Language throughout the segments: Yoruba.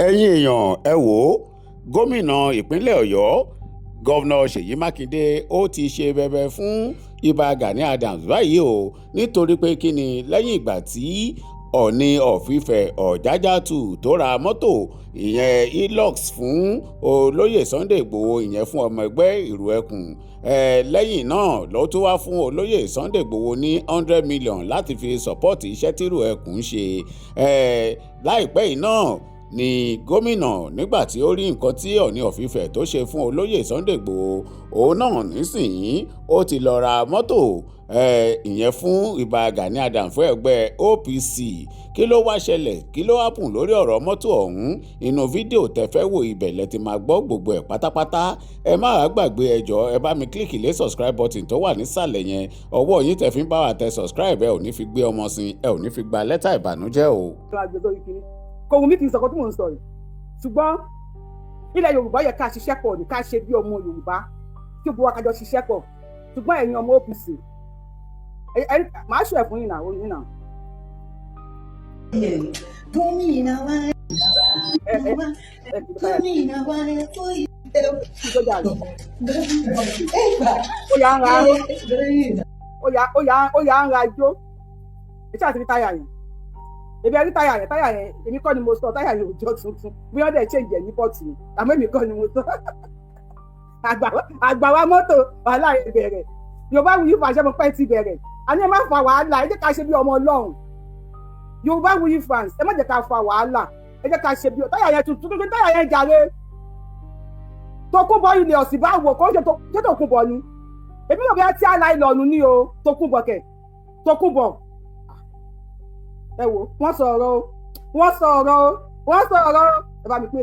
Ẹ̀yin èèyàn, ẹ wò ó, gómìnà ìpínlẹ̀ Ọ̀yọ́, Governor Ṣèyí Mákindé, ó ti ṣe bẹbẹ fún Ibà Gani Adams báyìí o. Nítorí pé kí ni? Lẹ́yìn ìgbà tí Ọọ̀ni of Ifẹ̀ Ọ̀jájàtù tó ra mọ́tò, ìyẹn Hilux, fún Olóyè Sunday Igboho, ìyẹn fún ọmọ ẹgbẹ́ Ìrù Ẹkùn ẹ, lẹ́yìn náà ló tún wá fún Olóyè Sunday Igboho ní 100 million láti fi support iṣẹ́ tí Ìrù Ẹkùn ń ṣe ẹ. Láìpẹ́ yìí náà ni gómìnà, nígbà tí ó rí nǹkan tí Ọọ̀ni of Ifẹ̀ tó ṣe fún Olóyè Sunday Igboho, òun náà nísìnyí ó ti lọ ra mọ́tò, ìyẹn fún Ibà Gani Adams, fún ẹgbẹ́ OPC. Kí ló wá ṣẹlẹ̀? Kí ló happen lórí ọ̀rọ̀ mọ́tò ọ̀hún? Inú fídíò tẹ́ fẹ́ wò, ibẹ̀ lẹ ti máa gbọ́ gbogbo ẹ̀ pátápátá. Ẹ má wàá gbàgbé, ẹ jọ̀ọ́, ẹ bá mi click lé subscribe button tó wà nísàlẹ̀ yẹn. Ọwọ́ yín tẹ́ fi ń bá wa tẹ subscribe, ẹ ò ní fi gbé ọmọ sin, ẹ ò ní fi gba lẹ́tà ìbànújẹ́ o. Kò wù mí kí n sọ̀kọ́ tí mò ń sọ yìí, ṣùgbọ́n ilẹ̀ Yorùbá yẹ ká ṣiṣẹ́ pọ̀ ní, ká ṣe bí ọmọ Yorùbá, kí gbogbo wa ká jọ ṣiṣẹ́ pọ̀. Ṣùgbọ́n ẹ̀yin ọmọ OPC, màá ṣe ẹ̀ fún yín náà, yín náà. Gómìnà wa, gómìnà wa fún Ó yà ń ra, ó yà ń ra ijó. Ẹ ṣáà ti rí táyà yẹn, èmi ẹ rí táyà yẹn. Táyà yẹn, èmi kọ́ ni mo sọ táyà yẹn ò jọ tuntun. Bí wọ́n dẹ̀ change ẹ̀ ní port ni, àmọ́ èmi kọ́ ni mo sọ. Àgbà wa mọ́tò, wàhálà yẹn bẹ̀rẹ̀. Yorùbá Wuyi fàṣẹ mo pẹ́ ti bẹ̀rẹ̀. Àní ẹ má fa wàhálà, ẹ jẹ́ ká ṣe bí ọmọ Ọlọ́run. Yorùbá Wuyi fans, ẹ má jẹ́ ká fa wàhálà, ẹ jẹ́ ká ṣe bí táyà yẹn tuntun tuntun. Táyà yẹn jàre, Tòkunbọ̀ ilẹ̀ ọ̀sìn bá wò kó ṣe Tòkunbọ̀ ni. Èmi ò bí ẹ tí aláìlọ́ọ̀nù ní o. Tòkunbọ̀ kẹ̀, Tòkunbọ̀. Ẹ wò, wọ́n sọ̀rọ̀ o, wọ́n sọ̀rọ̀ o, wọ́n sọ̀rọ̀ o. Ẹ bá mi pín,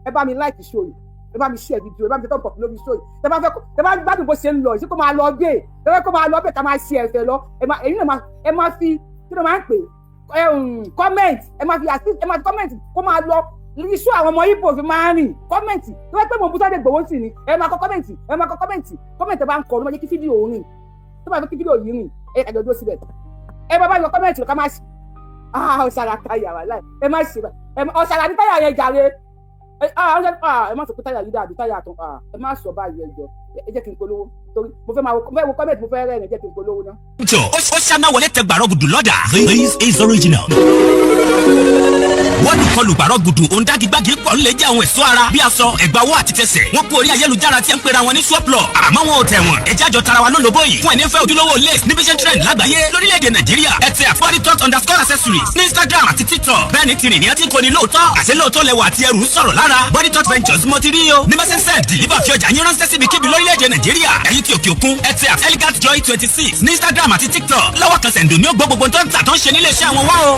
ẹ bá mi like show yìí, ẹ bá mi share video, ẹ bá mi tẹ́ pọ̀ lórí show yìí. Ẹ bá fẹ́, ẹ bá gbádùn bó ṣe ń lọ yìí, kó máa lọ bẹ́ẹ̀. Ẹ fẹ́ kó máa lọ bẹ́ẹ̀, ká máa ṣe ẹ̀fẹ̀ lọ. Ẹ máa, èyí náà máa, ẹ máa fi, kí ló máa ń pè ẹ, comment, ẹ máa fi assist, ẹ máa fi comment kó máa lọ. Iṣu àwọn ọmọ Ìgbò fi máa ń rìn comment tó bá pẹ́ mọ̀ bùsọ̀dẹ̀ gbòwó sí ni. Ẹ máa kọ comment, ẹ máa kọ comment. Comment ẹ bá ń kọ ló máa jẹ́ kí fídíò rìn. Tó bá fẹ́ kí fídíò yìí rìn, ẹ kàjọ dúró síbẹ̀. Ẹ bá bá yọ comment ká máa ṣe. Ah, ọ̀sàrà táyà wà láì, ẹ má ṣe ọ̀sàrà ní táyà yẹn jàre. Ẹ má sọ pé táyà yìí dàbí táyà tó. Ẹ má sọ báyìí, ẹ jọ, ẹ jẹ́ kí n polówó torí mo fẹ́ máa wo comment, mo fẹ́ rẹ́rìn. Ẹ jẹ́ kí n polówó náà. Jọ ó ṣáná wọlé tẹ gbàrọ̀ gùdù lọ́dà. This is original. Wọ́n kọlù gbàrọ̀ gùdù òǹdàgígbàgì pọ̀ ń lè jẹ́ àwọn ẹ̀ṣọ́ ara bí aṣọ, ẹ̀gbà owó àti tẹsẹ̀. Wọ́n kú orí ayélujára tí ń pera wọn ní swap-law, àmọ́ wọn ò tẹ̀ wọ́n. Ẹ̀jẹ̀ àjọ tara wa lólobó yìí fún ẹni fẹ́ ojúlówó lace níbi ṣe trend lágbàáyé lórílẹ̀‐èdè Nàìjíríà. Ẹ tẹ @bodytalk_accessories ní Instagram àti TikTok. Bẹ́ẹ̀ ni tìrìn ní ẹ ti kò ní lóòótọ́, àṣẹ lóòótọ́ lẹwà àti ẹrù ń sọ̀rọ̀ lára. Body Talk Ventures mo ti rí o ní mẹ́sẹ̀ send deliver, fi ọjà yín ránṣẹ́ síbi kíbi lórílẹ̀‐èdè Nàìjíríà. Ẹ̀yin tí òkè òkun, ẹ tẹ @elegantjoy26 ní Instagram àti TikTok. Lọ́wọ́ kan sẹ̀ǹdò ní ó gbọ́ gbogbo tó ń tà tó ń ṣe nílé iṣẹ́ àwọn wá o.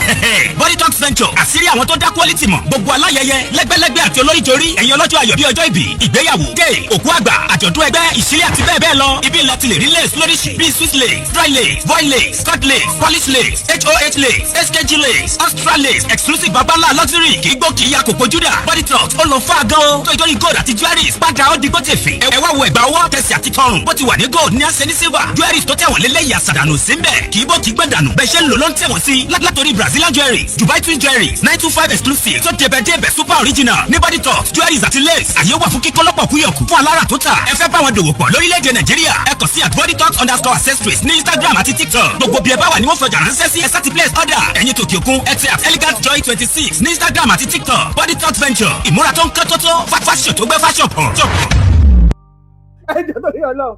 Body Talk Venture, àṣírí àwọn tó dá quality mọ̀. Gbogbo aláyẹyẹ lẹ́gbẹ́lẹ́gbẹ́ àti olóríjorí, ẹ̀yin ọlọ́jọ́ ayọ̀ bíi ọjọ́ ìbí, ìgbéyàwó, day, òkú àgbà, àjọ̀dún ẹgbẹ́, ìṣílẹ̀ àti bẹ́ẹ̀ bẹ́ẹ̀ lọ, ibi ìlẹ̀ ti lè rí lace lóríṣi bíi Swiss lace, dry lace, voile lace, cut lace, polish lace, hoh lace, skg lace, extra lace, exclusive, babalá luxury, kì í gbó, kì í ya kòkó júdà. Body Talk ó lọ fún àgán o tó ìjọ́rí gold àti jewelries padà ó di gbótèfè. Ẹ wá wo ẹ̀gbà ọwọ́, tẹ̀sí àti tọrùn. Bó ti wà ní gold ní àṣẹ ní silver. Jewelries tó tẹ̀wọ̀n lélẹ́yìí, àṣàdànù sí ń bẹ̀, kì í bó, kì í gbẹ̀dànù. Bẹ́ẹ̀ ṣe ń lò ló ń tẹ̀wọ̀n sí látòrí Brazilian jewelries, Dubai twin jewelries, 925 exclusive tó débẹ̀ débẹ̀, super original ní Body Talk jewelries àti lace. Àyè wà fún kíkọ́ lọ́pọ̀ kúyọ̀kù fún alára tó tà. Ẹ fẹ́ bá wọn dòwò pọ̀ lórílẹ̀‐èdè Nàìjíríà, ẹ kàn sí @bodytalk_accessories ní Instagram àti TikTok. Gbogbo bí ẹ bá wà ní wọ́n fọjà ránṣẹ́ sí. Ẹ sá ti place order. Ẹ̀yin tòkè òkun, ẹ tẹ @elegantjoy26 ní Instagram àti TikTok. Body Talk Venture, ìmúra tó ń kán tó tó, fashion tó gbé fashion pọ̀. Ẹ jẹ́ torí Ọlọ́run,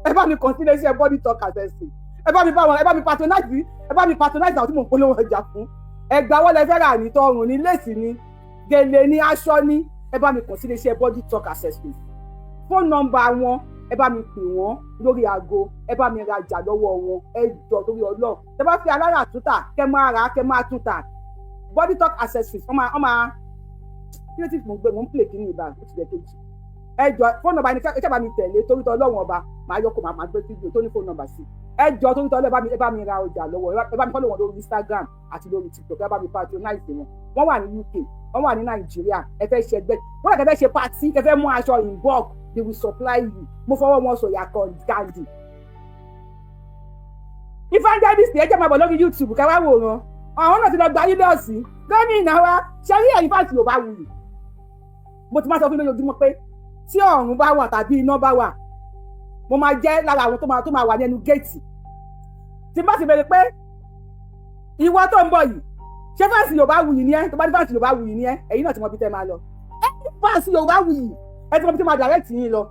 ẹ bá mi kàn sí iléeṣẹ́ Body Talk Accessory. Ẹ bá mi bá wọn, ẹ bá mi patronize, ẹ bá mi patronize àwọn tí mò ń polówó ọjà fún. Ẹgbàá wọlé fẹ́ rà ní tọrùn ní lace ní gèlè ní aṣọ ní. Ẹ bá mi kàn sí iléeṣẹ́ Body Talk Accessories. Phone number wọn, ẹ bá mi pè wọ́n lórí aago, ẹ bá mi rajà lọ́wọ́ wọn. Ẹ jọ, torí Ọlọ́run, ẹ bá fi alára túntà, kẹ máa rà, kẹ máa túntà. Body Talk Accessories, wọ́n máa kí ló ti mò ń gbé, mò ń play kí ní ìbá ó ti jẹ́ kejì. Ẹ jọ, phone number ni ẹ bá mi tẹ̀lé torí tọ́ Ọlọ́run Ọba. Màá yọ kó máa gbé fídíò tó ní phone number sí. Ẹ jọ, torí tọ́ Ọlọ́run, ẹ bá mi ra ọjà lọ́wọ́. Ẹ bá mi follow wọn lórí Instagram àti lórí TikTok. Ẹ bá mi patronize wọn. Wọ́n wà ní UK, wọ́n wà ní Nàìjíríà. Ẹ fẹ́ ṣe ẹgbẹ́ wọ́n lè fẹ́ ṣe party, ẹ fẹ́ mú aṣọ in bulk, they will supply you. Mo fọwọ́ wọn sọ̀yà kan gandhi. Evangelist, ẹ jẹ́ máa bọ̀ lórí YouTube ká wá wòran. Àwọn náà ti lọ gba Hilux. Gómìnà wa, ṣe rí ẹ̀yin fans Yorùbá Wuyì, mo ti máa sọ fún mi lójoojúmọ́ pé tí ọ̀run bá wà tàbí iná bá wà, mo máa jẹ́ lára àwọn tó máa wà ní ẹnu géètì. Tí n bá ti bẹ̀rẹ̀ pé ìwọ tó ń bọ̀ yìí, ṣé fans Yorùbá Wuyì ni ẹ́? Tó bá ní fans Yorùbá Wuyì ni ẹ́, ẹ̀yin náà ti mọ ibi tẹ́ máa lọ. Ẹ fans Yorùbá Wuyì, ẹ ti mọ ibi tí máa direct yín lọ.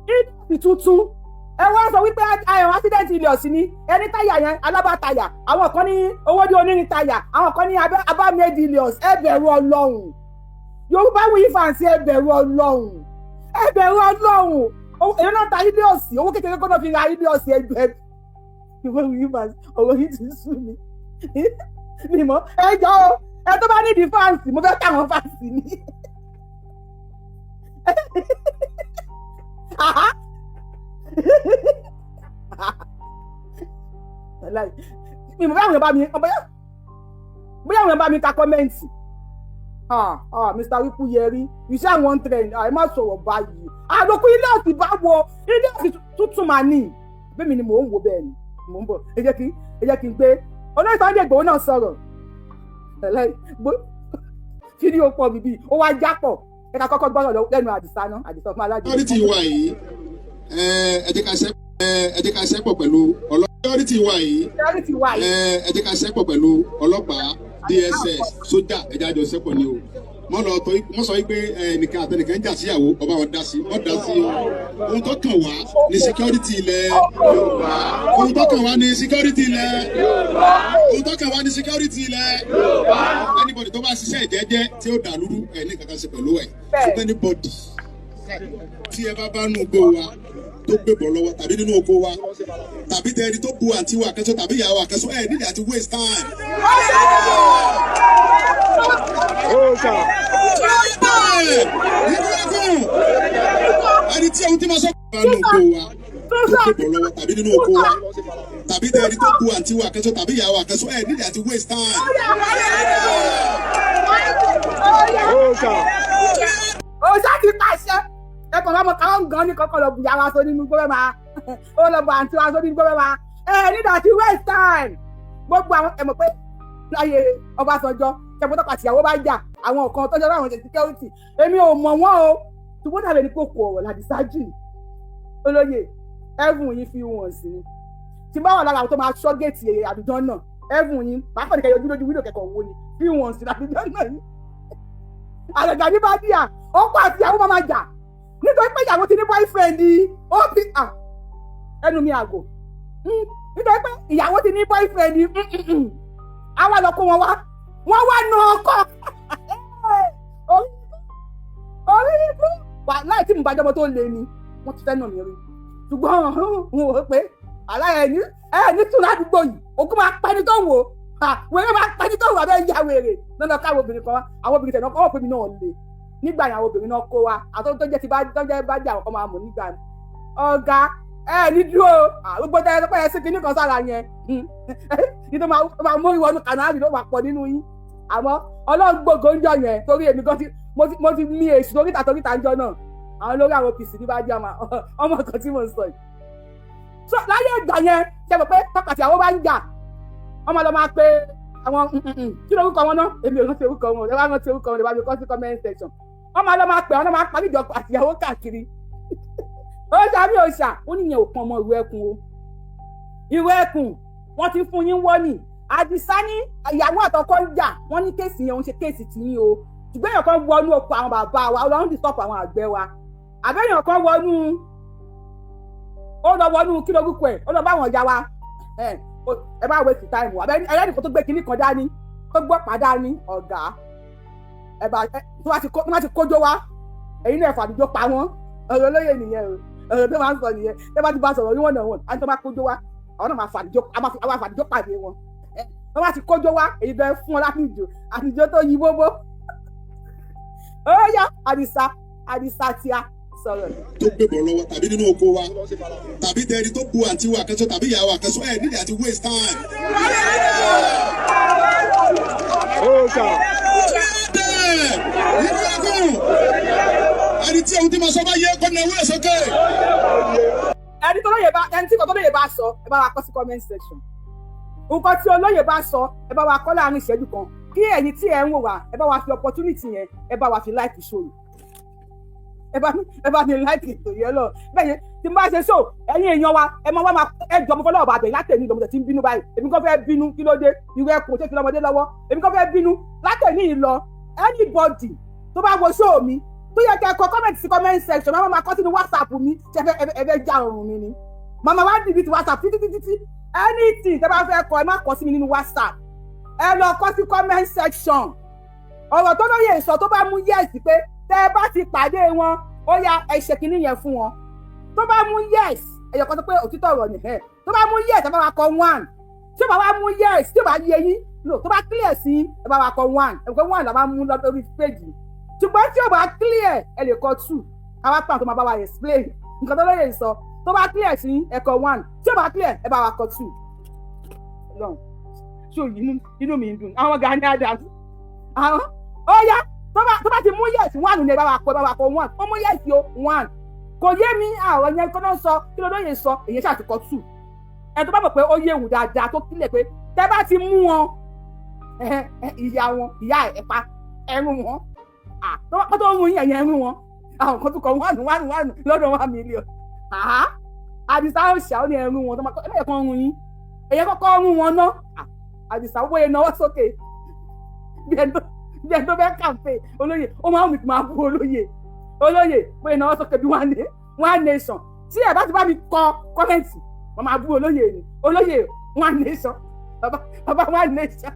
Ilé tuntun, ẹ wá sọ wípé ayọ̀ accident ilé ọ̀sìn ni ẹni táyà yẹn alábà táyà, àwọn kan ní owó dé onírin táyà, àwọn kan ní abámẹ́dì ilé ọ̀sìn. Ẹ bẹ̀rù Ọlọ́run, Yorùbá Wuyì fans, ẹ bẹ̀rù Ọlọ́run, ẹ bẹ̀rù Ọlọ́run. Èyí náà ta ilé ọ̀sìn, owó kékeré kọ́ náà fi ra ilé ọ̀sìn. Ẹgbẹ́ Yorùbá Wuyì fans, ọ̀rọ̀ yìí ti sú mi mi mọ́. Ẹ jọ o, ẹ tó bá nídìí fans, mo fẹ́ káwọn fans ni. Mi mọ̀ bóyá àwọn èèyàn bá mi ka comment. Ah ah, Mr. Wíkúyẹrí, you say I wan trend. Ah, ẹ má sọ̀rọ̀ báyìí. Àlòkù ilé ọ̀sìn bá wo ilé ọ̀sìn tuntun máa ní bẹ́ẹ̀ mi ni mò ń wò. Bẹ́ẹ̀ ni mò ń bọ̀. Ẹ jẹ́ kí n gbé olóyè Sunday Igboho náà sọ̀rọ̀ fídíò pọ̀ bíbí ó wá jápọ̀. Ẹ ká kọ́kọ́ gbọ́dọ̀ lẹ́nu Àdìsá náà, Àdìsá fún alájẹ. Security wa yìí, ẹ jẹ́ ká ṣẹ́pọ̀ pẹ̀lú ọlọ́pàá. Security wa yìí, security wa yìí, ẹ jẹ́ ká ṣẹ́pọ̀ pẹ̀lú ọlọ́pàá, DSS, sójà. Ẹ jẹ́ àjọ ṣẹ́pọ̀ ni o. Mọ́ lọ tọ́ mọ́ sọ wípé ẹnìkan àtẹnìkan ń jà síyàwó ọba wọn dá sí, wọ́n dá sí o. Ohun tó kàn wá ní security ilẹ̀ Yorùbá. Ohun tó kàn wá ní security ilẹ̀ Yorùbá. Ohun tó kàn wá ní security ilẹ̀ Yorùbá. Anybody tó bá ṣiṣẹ́ ìjẹ́jẹ́ tí ó dà lúrú ẹ̀ ní kankan ṣe pẹ̀lú ẹ̀, ṣùgbọ́n anybody tí ẹ bá bá nù gbó wa tó gbébọn lọ́wọ́ tàbí nínú oko wa tàbí tẹ́ni tó bu àǹtí wa kẹ́sọ́ tàbí ìyàwó àkẹ́sọ́, ẹ̀ nídìí àti waste time. Ẹni tí ohun tí mo sọ bá nù gbó wa tó gbébọn lọ́wọ́ tàbí nínú oko wa tàbí tẹ́ni tó bu àǹtí wa kẹ́sọ́ tàbí ìyàwó àkẹ́sọ́, ẹ̀ nídìí àti waste time. Òòṣà ti pàṣẹ, ẹ kàn bá mọ káwọn gan ní kọ́kọ́ lọ bùyà wa sọ nínú gbọ́dọ̀ máa ó lọ bọ àǹtí wa sọ nínú gbọ́dọ̀ máa ẹ nígbà tí waste time. Gbogbo àwọn ẹ mọ̀ pé láyé Ọbásanjọ́, ṣẹ̀pọ̀tọ̀ pàtìyàwó bá jà, àwọn kan tọ́jọ́ láwọn ṣe security, èmi ò mọ̀ wọ́n o, ṣùgbọ́n dàbẹ̀ ní kókó ọ̀rọ̀ làdìsájì olóye ẹ̀fún yín fi wọ̀n sí ni tí bá wà lára àwọn tó máa ṣọ́ géètì àbíjọ́ náà. Ẹ̀fún yín máa kàn ní kẹyọ ojúlójú wíńdò kẹkọ̀ọ́ wo ni fi wọ̀n sí làbíjọ́ náà yín. Àgàgà ní bá díà, ọkọ àti ìyàwó máa jà nítorí pé ìyàwó ti ní boyfriend, ó fi ẹnu mi àgò nítorí pé ìyàwó ti ní boyfriend. Àwa lọ kó wọn wá, wọn wá na ọkọ orí ikú wà láì tí mo bá jọmọ tó le ni wọ́n ti fẹ́ nà mí rí, ṣùgbọ́n n ò pé àlá ẹ̀ ní tún ládùúgbò yìí. Òkú máa pẹ́ ní tó wò ó, wèrè máa pẹ́ ní tó wò, abẹ́ ya wèrè lọ́nà káwọn obìnrin kan wá. Àwọn obìnrin tẹ̀lé ọkọ̀ pé mi náà le nígbà yẹn, àwọn obìnrin náà kó wa àtọ́ tó jẹ́ ti bá tó jẹ́ bá jẹ́ àwọn kan máa mọ̀ nígbà yẹn. Ọ̀gá ẹ ní dúró, gbogbo tẹ́ ẹ pé ẹ sí kinní kan sára yẹn ní tó máa mú ìwọ́nù kànáàbì ló máa pọ̀ nínú yín. Àmọ́ Ọlọ́run gbogbo ń jọ yẹn torí èmi gan ti mo ti mí èṣù toríta toríta ń jọ náà. Àwọn lórí àwọn OPC ní bá jẹ́ ọmọ kan tí mo ń sọ yìí. So láyé ìgbà yẹn, ṣe mọ̀ pé tọkàtì àwọn bá ń jà, ọmọ lọ máa pe àwọn kí lórúkọ wọn náà? Èmi ò rántí orúkọ wọn. Ẹ bá rántí orúkọ wọn, lè bá mi kọ sí comment section. Wọ́n máa lọ máa pè wọ́n, máa parí ìjọ àtìyàwó káàkiri. Ó ṣàbí òòṣà, ó níyẹn ò pọn ọmọ ìlú ẹkùn o, ìlú ẹkùn wọ́n ti fún yín wọ́nì. Àdìsá ní ìyàwó àtọkọ ń jà, wọ́n ní case yẹn ń ṣe case tìyín o, ṣùgbọ́n èèyàn kan wọnú oko àwọn bàbá wa, Ọlọ́run disturb àwọn àgbẹ̀ wa, àbẹ́yàn kan wọnú, ó lọ wọnú kí lórúkọ ẹ̀, ó lọ bá àwọn ìyá wa. Ẹ bá waste time o. Àbẹ́ ẹlẹ́nìkan tó gbé kinní kan dání, tó gbọ́ pa dání, ọ̀gá ẹ bá tó bá ti kójó wá, ẹ̀yin náà fàdújó pa wọ́n. Ọ̀rọ̀ olóyè nìyẹn o, ọ̀rọ̀ tó máa ń sọ nìyẹn. Tẹ́ bá ti bá sọ̀rọ̀ níwọ̀n náà wọ̀n àti tó bá kójó wá, àwọn náà máa fàdújó, àwọn fàdújó pàdé wọn. Tó bá ti kójó wá, èyí bẹ́ẹ̀ fún ọ látìjó àtijọ́ tó yí bóbó. Ó yá, Àdìsá, Àdìsá tíá sọ̀rọ̀. Tó gbébọn lọ́wọ́ tàbí nínú oko wa tàbí tẹ́ni tó bu àǹtí wa kẹ́sọ́ tàbí ìyàwó àkẹ́sọ́, ẹ̀ nídìí àti waste time. Ẹni tí ohun tí mo sọ bá yé kó nawó ẹ̀ sókè. Ẹni tó lóye bá, ẹni tí kò tó lóye bá sọ, ẹ bá wa kọ sí comment section. Nǹkan tí olóyè bá sọ, ẹ bá wa kọ́ láàrin ìṣẹ́jú kan. Kí ẹ̀yin tí ẹ ń wò wá, ẹ bá wa fi opportunity yẹn, ẹ bá wa fi like show yìí, ẹ bá mi like ètò yẹn lọ. Bẹ́ẹ̀ yẹn tí n bá ṣe so, ẹ̀yin èèyàn wa, ẹ máa wá máa ẹ jọ, mo fọlọ́ ọba àbẹ̀ látẹ̀ní ìlọmọdé tí ń bínú báyìí. Èmi kàn fẹ́ bínú. Kí ló dé? Ìwé ẹkùn tó fi lọ́mọdé lọ́wọ́. Èmi kàn fẹ́ bínú látẹ̀ní ìlọ. Anybody tó bá wo show mi tó yẹ kẹ́ kọ comment sí comment section, máa máa kọ sínú WhatsApp mi. Ṣe ẹ fẹ́ já ọrùn mi ni? Màmá wa delete WhatsApp títí títí títí. Anything tẹ́ bá fẹ́ kọ, ẹ má kọ sí mi nínú WhatsApp, ẹ lọ kọ sí comment section. Ọ̀rọ̀ tó lóye sọ, tó bá mú yes pé tẹ́ ẹ bá ti pàdé wọn, ó yá, ẹ ṣe kinní yẹn fún wọn. Tó bá mú yes, ẹ̀yọ̀ kan tó pé òtítọ́ ọ̀rọ̀ nìyẹn. Tó bá mú yes, ẹ bá wa kọ one. Tí ó bá wá mú yes, tí ó bá yé yín no, tó bá clear sí, ẹ bá wa kọ one. Ẹ pé one la máa mú lórí page, ṣùgbọ́n tí ó bá clear, ẹ lè kọ two. Káwá pàtó tó máa bá wa explain nǹkan tó lóye sọ. Tó bá clear sí, ẹ kọ one. Tí ó bá clear, ẹ bá wa kọ two. Lọ́n ṣó inú mi ń dùn. Àwọn Gani Adams, àwọn ó yá, tó bá ti mú yes, one ni ẹ bá wa kọ. Ẹ bá wa kọ one. Ó mú yes o, one. Kò yé mi, àwọn yẹn kọ́ ló ń sọ. Kí ló lóye sọ? Èyí ṣáà ti kọ two. Ẹ tó bá mọ̀ pé ó yé òun dáadáa, tó kílẹ̀ pé tẹ́ bá ti mú wọn, ìyá wọn, ìyá ẹ̀ pa ẹrú wọn tó tó ń mú yín, ẹ̀yìn ẹrú wọn. Àwọn kan tó kọ one one one lọ́dọ̀ 1 million. Àdìsá òṣà, ó ní ẹrú wọn tó máa ẹ má yẹ kó ń rún yín, ẹ̀yẹ kọ́kọ́ rún wọn ná. Àdìsá wọ́n náwó sókè bí ẹni tó fẹ́ kàǹpé olóyè. Ó máa ń mú máa bú olóyè. Olóyè bóyá náwó sókè bí one nation. Tí ẹ bá ti bá mi kọ comment, wọ́n máa bú olóyè ni. Olóyè one nation, bàbá bàbá one nation,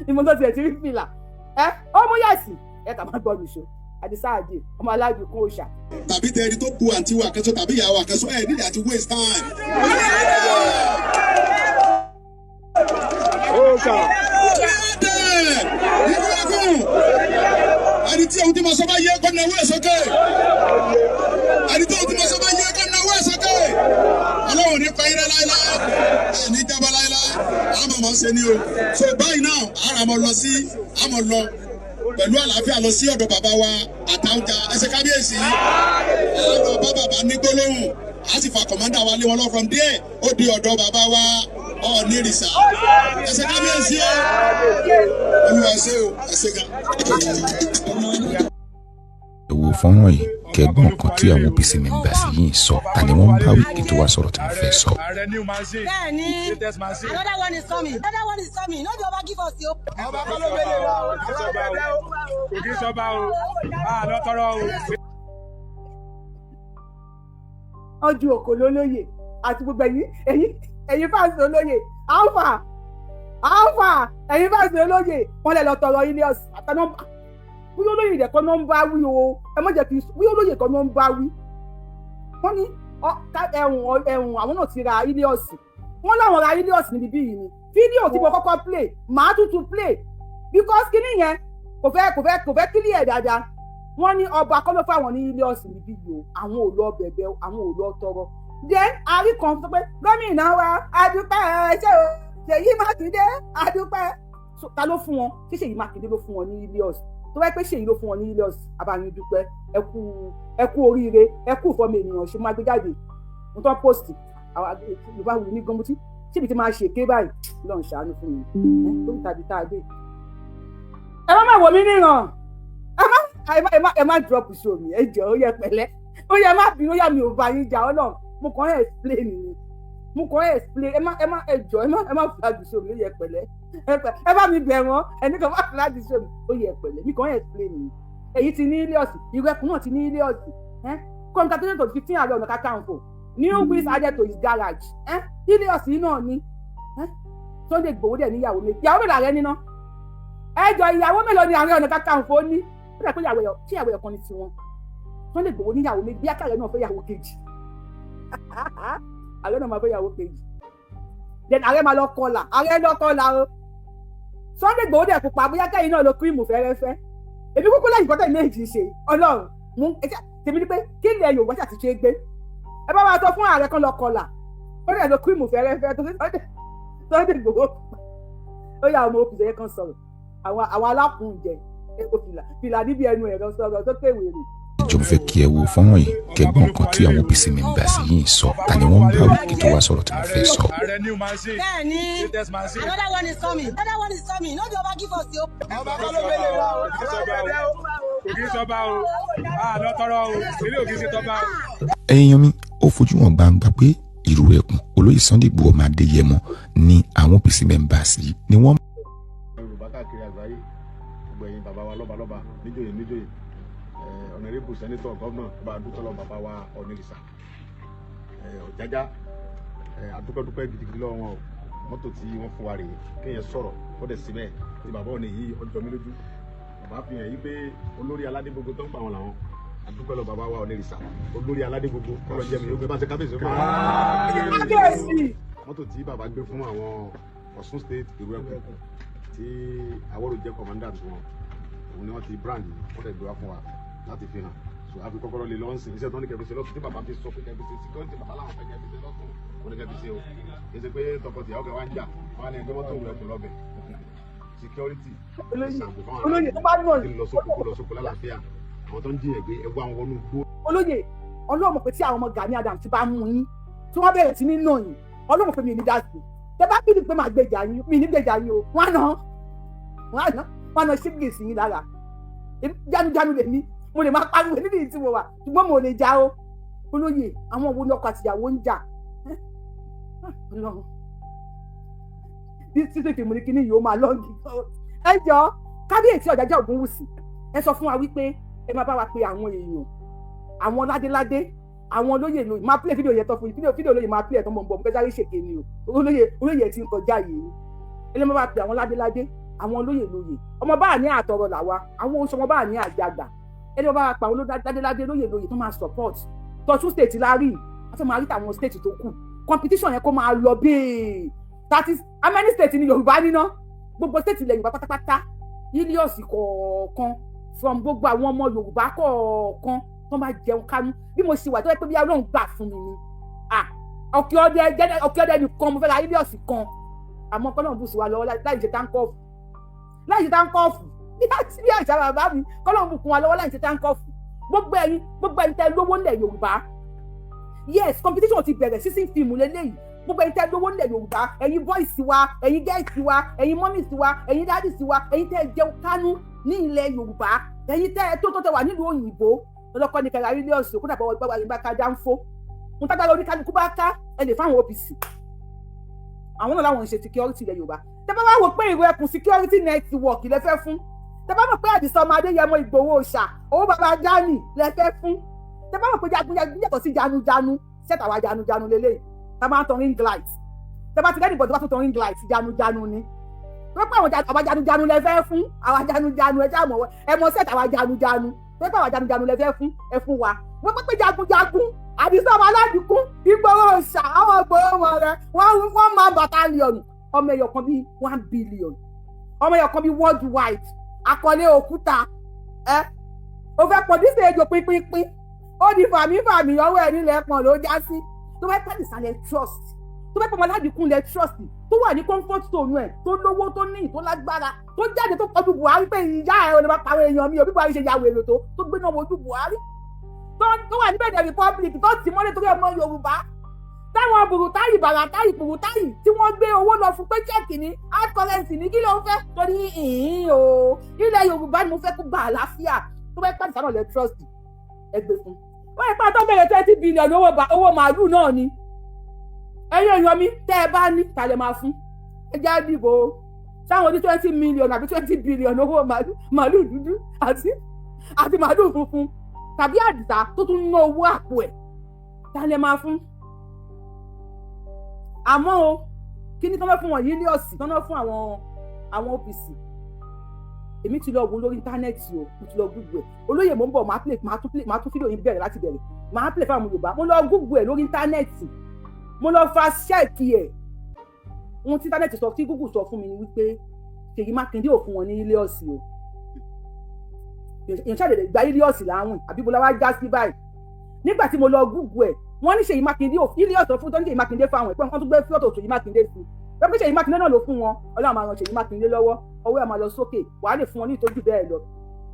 ìmọ̀ tó tiẹ̀ ti rí fìlà ẹ, ó mú yes. Ẹ kà máa gbọ́ mi ṣo. Àdìsá àdè ọmọ aládùúgbò òòṣà. Tàbí tẹ ẹni tó bu àǹtí wa kẹsọ tàbí ìyàwó àkẹsọ, ẹ nílẹ̀ àti waste time. Òòṣà. Irú ẹkùn ẹni tí ohun tí mo sọ bá yẹ kó nawó ẹ̀ sókè. Ẹni tí ohun tí mo sọ bá yẹ kó nawó ẹ̀ sókè. Ọlọ́run ní pẹ́yìrẹ́ láéláé, ẹ̀ ní jábọ́ láéláé, àmọ̀ mọ̀ ṣe ni o. So báyìí náà, ara mọ̀ lọ sí, àmọ̀ lọ pẹ̀lú àlàáfíà lọ sí ọ̀dọ̀ bàbá wa Àtàwùjá. Ẹsẹ̀ kábíyèsí, á lọ bá bàbá ní gbólóhùn, á sì fa commander wa lé wọn lọ. From there, ó di ọ̀dọ̀ bàbá wa Ọ̀ọ́nìrìsà. Ẹsẹ̀ kábíyèsí o. Olúwa ṣe o, ẹsẹ̀ gan. Ẹ wo fọ́nrán yìí, kẹ́ gbọ́ nǹkan tí àwọn OPC members yìí ń sọ. Ta ni wọ́n ń bá wí kí n tó wá sọ̀rọ̀ tí mo fẹ́ sọ? Ààrẹ, new machine. Bẹ́ẹ̀ni. Latest machine. Another one is coming. Another one is coming. No be Ọba give us o. Ọba kọ́ ló mélòó wa o. Kì í sọba o. Kò kí sọba o. A lọ tọrọ o. Ọjọ́ òkò lólóyè àti gbogbo ẹ̀yin fans olóyè, alpha alpha, ẹ̀yin fans olóyè, wọ́n lè lọ tọrọ Hilux àtàná. Bóyá olóyè rẹ̀ kọ́ ló ń bá wí o, ẹ má jẹ́ kí n bóyá olóyè kọ́ ló ń bá wí. Wọ́n ní ẹ̀hùn ẹ̀hùn, àwọn náà ti ra Hilux. Wọ́n láwọn ra Hilux níbi bí yìí ni. Fídíò tí mo kọ́kọ́ play, màá tuntun play because kíní yẹn kò fẹ́ clear dáadáa. Wọ́n ní ọba kọ́ ló fáwọn ní Hilux níbí yìí o. Àwọn ò lọ bẹ̀bẹ̀ o, àwọn ò lọ tọrọ. Then àrí kan sọ pé gómìnà wa, adúpẹ́ ṣé o, Ṣèyí Mákindé, adúpẹ́. So, ta ló fún wọn? Ṣé Ṣèyí Mákindé ló fún wọn ní Hilux? Tó bá pẹ́ Ṣèyí ló fún wọn ní Hilux, abayín dúpẹ́, ẹ kú, ẹ kú oríire, ẹ kú ìfọmọ ènìyàn ṣe máa gbé jáde mo tán post. Àwọn Yorùbá wù mí gan. Mo ti ṣébi tí máa ṣèké báyìí, lọ́n ṣàánú fún mi ẹ lórí tàbí tá a dé. Ẹ má má wò mí níran, ẹ má drop show mi. Ẹ jọ̀ọ́, ó yẹ pẹ̀lẹ́, ó yẹ má bínú. Ó yà mí ò bá yín jà. Ọlọ́run, mo kàn ń explain ni, mo kàn ń explain. Ẹ má ẹ jọ̀ọ́, ẹ má flag show mi. Ó yẹ pẹ̀lẹ́, ẹ bá mi bẹ̀ wọ́n. Ẹni kan má flag show mi. Ó yẹ pẹ̀lẹ́, mi kàn ń explain ni. Èyí ti ní Hilux, ìrẹ́kùn náà ti ní Hilux. Congratulations to 15 Ààrẹ Ọ̀nà Kakanfò, new wheels added to his garage. Hilux yìí náà ni. Sunday Igboho dẹ̀ níyàwó méjì. Ìyàwó mélòó ààrẹ níná? Ẹ jọ, ìyàwó mélòó ni Ààrẹ Ọ̀nà Kakanfò ní? Ó dà pé ìyàwó ẹ̀ tí ìyàwó ẹ̀ kan ní tiwọn. Sunday Igboho níyàwó méjì. Bí akàrẹ náà fẹ́ yàwó kejì, ààrẹ náà máa fẹ́ yàwó kejì. Then ààrẹ máa lọ kọlà, ààrẹ lọ kọlà o. Sunday Igboho dẹ̀ pupa. Bóyá kẹ́yìn náà lo cream fẹ́rẹ́fẹ́. Èmi kúkú lẹ́yìn kọ́tẹ́ méjì ṣe. Ọlọ́run mú tèmi ni pé kí ilẹ̀ Yorùbá ṣàti ṣe é gbé. Ẹ bá wa sọ fún ààrẹ kan lọ kọlà, ó dẹ̀ lo cream fẹ́rẹ́fẹ́ tó Sunday Igboho. Ó yà ọmọ òkùnjẹ kan sọ̀rọ̀. Àwọn alákùnjẹ èkó fìlà fìlà níbi ẹnu ẹ̀rọ sọ̀rọ̀ tó pè wèrè. Jọ̀ọ́, mo fẹ́ kí ẹ wo fọ́nrán yìí, kẹ́ gbọ́ nǹkan tí àwọn OPC members yìí ń sọ. Ta ni wọ́n ń bá wí kí tó wá sọ̀rọ̀ tí mo fẹ́ sọ? Ààrẹ new machine. Bẹ́ẹ̀ni. Latest machine. Another one is coming. Another one is coming. No be Ọba give us o. Ọba kọ́ ló gbélé wa o. Kò kí ń sọba o. A lọ tọrọ o. Ilé ò kí ń ṣe tọba o. Ẹ̀yin yan mi, ó fojú hàn gbangba pé Ìrù Ẹkùn, Olóyè Sunday Igboho ọmọ Adéyẹmọ ni àwọn OPC members yìí ni wọ́n Yorùbá káàkiri àgbáyé, gbogbo ẹ̀yin bàbá wa lọ́balọ́ba, níjòyè níjòyè, honourable, senator, governor, ọba adúpẹ́ bàbá wa Ọ̀nìrìsà Ọ̀jájá, adúpẹ́dúpẹ́ gidigidi lọ́wọ́ wọn o. Mọ́tò tí wọ́n fún wa rèé. Kéèyàn sọ̀rọ̀ ó dẹ̀ síbẹ̀ tí bàbá òní yìí ọjọ́ mi lójú. Bàbá fi hàn yí pé olórí aládé gbogbo tó ń pa wọn làwọn. Adúpẹ́ lọ bàbá wa Ọ̀nìrìsà, olórí aládé gbogbo, kọ́lọ́ jẹ́ mi yóò gbé bá ṣe kábíyèsí fún wa. Kábíyèsí. Mọ́tò tí bàbá gbé fún àwọn Ọ̀ṣun State Ìrù Ẹkùn tí Awọ́rò jẹ́ commander wọn, òun ni wọ́n ti brand yìí, wọ́n dẹ̀ gbé wá fún wa láti fi hàn. So àfi kọ́kọ́rọ́ lè lọ́ọ́ sìn iṣẹ́ tó ní kẹfì ṣe lọ́sùn tí bàbá fi sọ pé kẹfì ṣe security. Bàbá làwọn fẹ́ kẹfì ṣe lọ́sùn, wọ́n ní kẹfì ṣe o. Kì í ṣe pé tọkọtìyàwó kẹ wá ń jà, wọ́n á ní ẹgbẹ́ mọ́tò Ìrù Ẹkùn lọ́bẹ̀ security. Olóyè, olóyè tó bá nà kí lọ sóko, kó lọ sóko lálàáfíà. Àwọn tó ń jiyàn gbé ẹgbẹ́ àwọn wọnú gbó. Olóyè, Ọlọ́run pé tí àwọn ọmọ Gani Adams ti bá mú yín, tí wọ́n bẹ̀rẹ̀ sí ní nà yín, Ọlọ́run pé mi ò ní dá sí. Tẹ bá bí pé màá gbèjà yín, mi ní gbèjà yín o. Wọ́n á nà ṣígì sí yín lára. Jánujánu lèmi, mo lè máa pariwo níbi tí mo wà, ṣùgbọ́n mo lè já o. Olóyè, àwọn wo ni ọkọ àtìyàwó ń jà? Ọlọ́run, bí títí fìmù ní kíní yìí ó máa lọ́ọ̀gì. Ẹ jọ, kábíyèsí Ọ̀jájá Ògúnwùsì, ẹ sọ fún wa wípé ẹ máa bá wa pe àwọn èèyàn, àwọn ládéládé, àwọn olóyè lóyè. Máa play fídíò yẹn tán fún yín. Fídíò olóyè máa play ẹ̀ tán. Mọ̀ ń bọ̀, mo fẹ́ sáré ṣèké ni o. Olóyè, olóyè ti ń kọjá yìí. Ẹ lè máa bá pe àwọn ládéládé, àwọn olóyè lóyè. Ọmọ báà ní àtọrọ làwa, àwọn oṣù ọmọ báà ní àjàgbà. Ẹ lè máa bá pa àwọn ládéládé, lóyè lóyè tó máa support tọ̀tún state láàrin àti máa rí tàwọn state tó kù. Competition yẹn kó máa lọ bẹ́ẹ̀. That is, how many state ni Yorùbá níná? Gbogbo state ilẹ̀ Yorùbá pátápátá, Hilux kọ̀ọ̀kan from gbogbo àwọn ọmọ Yorùbá kọ̀ọ̀kan tó máa jẹun kánú. Bí mo ṣe wà, tó yẹ pé bí Ọlọ́run gbà fún mi ni, ah, ọ̀kẹ́ ọdẹ, ọ̀kẹ́ ọdẹ nìkan mo fẹ́ ra Hilux kan. Àmọ́ kọ́lọ́run bù sí wa lọ́wọ́ láì ṣe táǹkọ́ọ̀fù, láì ṣe táǹkọ́ọ̀fù bí àṣà bàbá mi. Kọ́lọ́run bù kún wa lọ́wọ́ láì ṣe táǹkọ́ọ̀fù. Gbogbo ẹ̀yin tẹ́ lówó ńlẹ̀ Yorùbá, yes, competition ti bẹ̀rẹ̀ sísìn fíìmù lélẹ́yìí. Gbogbo ẹ̀yin tẹ́ lówó ńlẹ̀ Yorùbá, ẹ̀yin boys wa, ẹ̀yin girls wa, ẹ̀yin mummies wa, ẹ̀yin daddies wa, ẹ̀yin tẹ́ jẹun kánú ní ilẹ̀ Yorùbá, ẹ̀yin tẹ́ tó tẹ́ wà nílùú òyìnbó, ọlọ́kọ́ ní kẹrẹ Hilux kó dàbọ̀ gbàgbà yìí bá ká dáńfó ń tágbára oníkálukú bá ká, ẹ lè fáwọn OPC. Àwọn náà láwọn ń ṣe security ilẹ̀ Yorùbá. Tẹ́ bá wá wò pé Ìrù Ẹkùn security network lẹ fẹ́ fún, tẹ́ bá mọ̀ pé Àdìsá ọmọ Adéyẹmọ Ìgbòho ṣà owó bàbá dání lẹ fẹ́ fún, tẹ́ bá mọ̀ pé jagunjagun yàtọ̀ sí janujanu, ṣẹ́tà wa janujanu lélẹ́yìí tá máa ń tan ring light. Tẹ́ bá ti rẹ́nìbọ̀ tó bá tún tan ring light, janujanu ni. Tó pé àwọn àwa janujanu lẹ fẹ́ fún, àwa janujanu, ẹ já mọ̀, ẹ mọ̀ ṣẹ́tà àwa janujanu. Tó pé àwa janujanu lẹ fẹ́ fún, ẹ fún wa. Wọ́n pé jagunjagun Àdìsá ọmọ aládìkún Ìgbòho ṣà, àwọn Ìgbòho wọn rẹ wọ́n máa battalion ọmọ ẹyọ kan bíi 1 billion, ọmọ ẹyọ kan bíi worldwide àkọlé òkúta. Ẹ o fẹ́ pọ̀ dísè ejò pínpínpín, ó di fàmífàmí, ọwọ́ ẹ̀ nílẹ̀ pọ̀n ló já sí. Tó fẹ́ pẹ́ ìsàlẹ̀ trust, tó fẹ́ pọ̀ ọmọládìkún lẹ trust, tó wà ní comfort zone ẹ̀, tó lówó, tó ní, tó lágbára, tó jáde, tó kọjú Buhari pé ìyá ẹ̀ ò lè máa pàrọ̀ èèyàn mi ò bí Buhari ṣe ya wèrè tó gbé náà wojú Buhari, tó wà ní Benin Republic, tó tì mọ́lẹ̀ torí ọmọ Yorùbá, táwọn burútáyì bàràtáyì burútáyì tí wọ́n gbé owó lọ fún pé cheque ní hard currency ní, kí ló ń fẹ́ torí ìhín o, ilẹ̀ Yorùbá ni mo fẹ́ kó gba àlàáfíà. Tó fẹ́ pàṣẹ náà lẹ trust, ẹ gbé fún wọ́n. Ipá tó bẹ̀rẹ̀ 20 billion owó màálù náà ni. Ẹ̀yin èèyàn mi, tẹ́ ẹ bá ní ta lè máa fún, ẹ já dìbò sáwọn oní 20 million àbí 20 billion owó màálù dúdú àti màálù funfun, tàbí Àdìsá tó tún ná owó àpò ẹ̀, ta lè máa fún? Àmọ́ o, kí ni tọ́nà fún wọn yìí ní ọ̀sìn tọ́nà fún àwọn OPC? Èmi ti lọ wo lórí íńtánẹ́ẹ̀tì o, mo ti lọ google ẹ̀. Olóyè, mo ń bọ̀, máa play, máa tún fídíò yín bẹ̀rẹ̀ láti bẹ̀rẹ̀, máa play fáwọn Yorùbá. Mo lọ google ẹ̀ lórí íńtánẹ́ẹ̀tì, mo lọ fa check ẹ̀. Ohun tí íńtánẹ́ẹ̀tì sọ, tí Google sọ fún mi ni wípé Ṣèyí Mákindé ò fún wọn ní Hilux o. Èèyàn ṣàdédé gba Hilux láwìn, àbí bọ́lá wá já sí báyìí? Nígbà tí mo lọ google ẹ̀, wọ́n ní Ṣèyí Mákindé ò Hilux fún tó ní Ṣèyí Mákindé fáwọn ẹ̀ pé wọ́n tún gbé fọ́tò Ṣèyí Mákindé sí i pé Ṣèyí Mákindé náà ló fún wọn. Ọlọ́run máa ran Ṣèyí Mákindé lọ́wọ́, ọwọ́ ẹ̀ máa lọ sókè, wàá lè fún wọn ní ìtọ́jú bẹ́ẹ̀ lọ.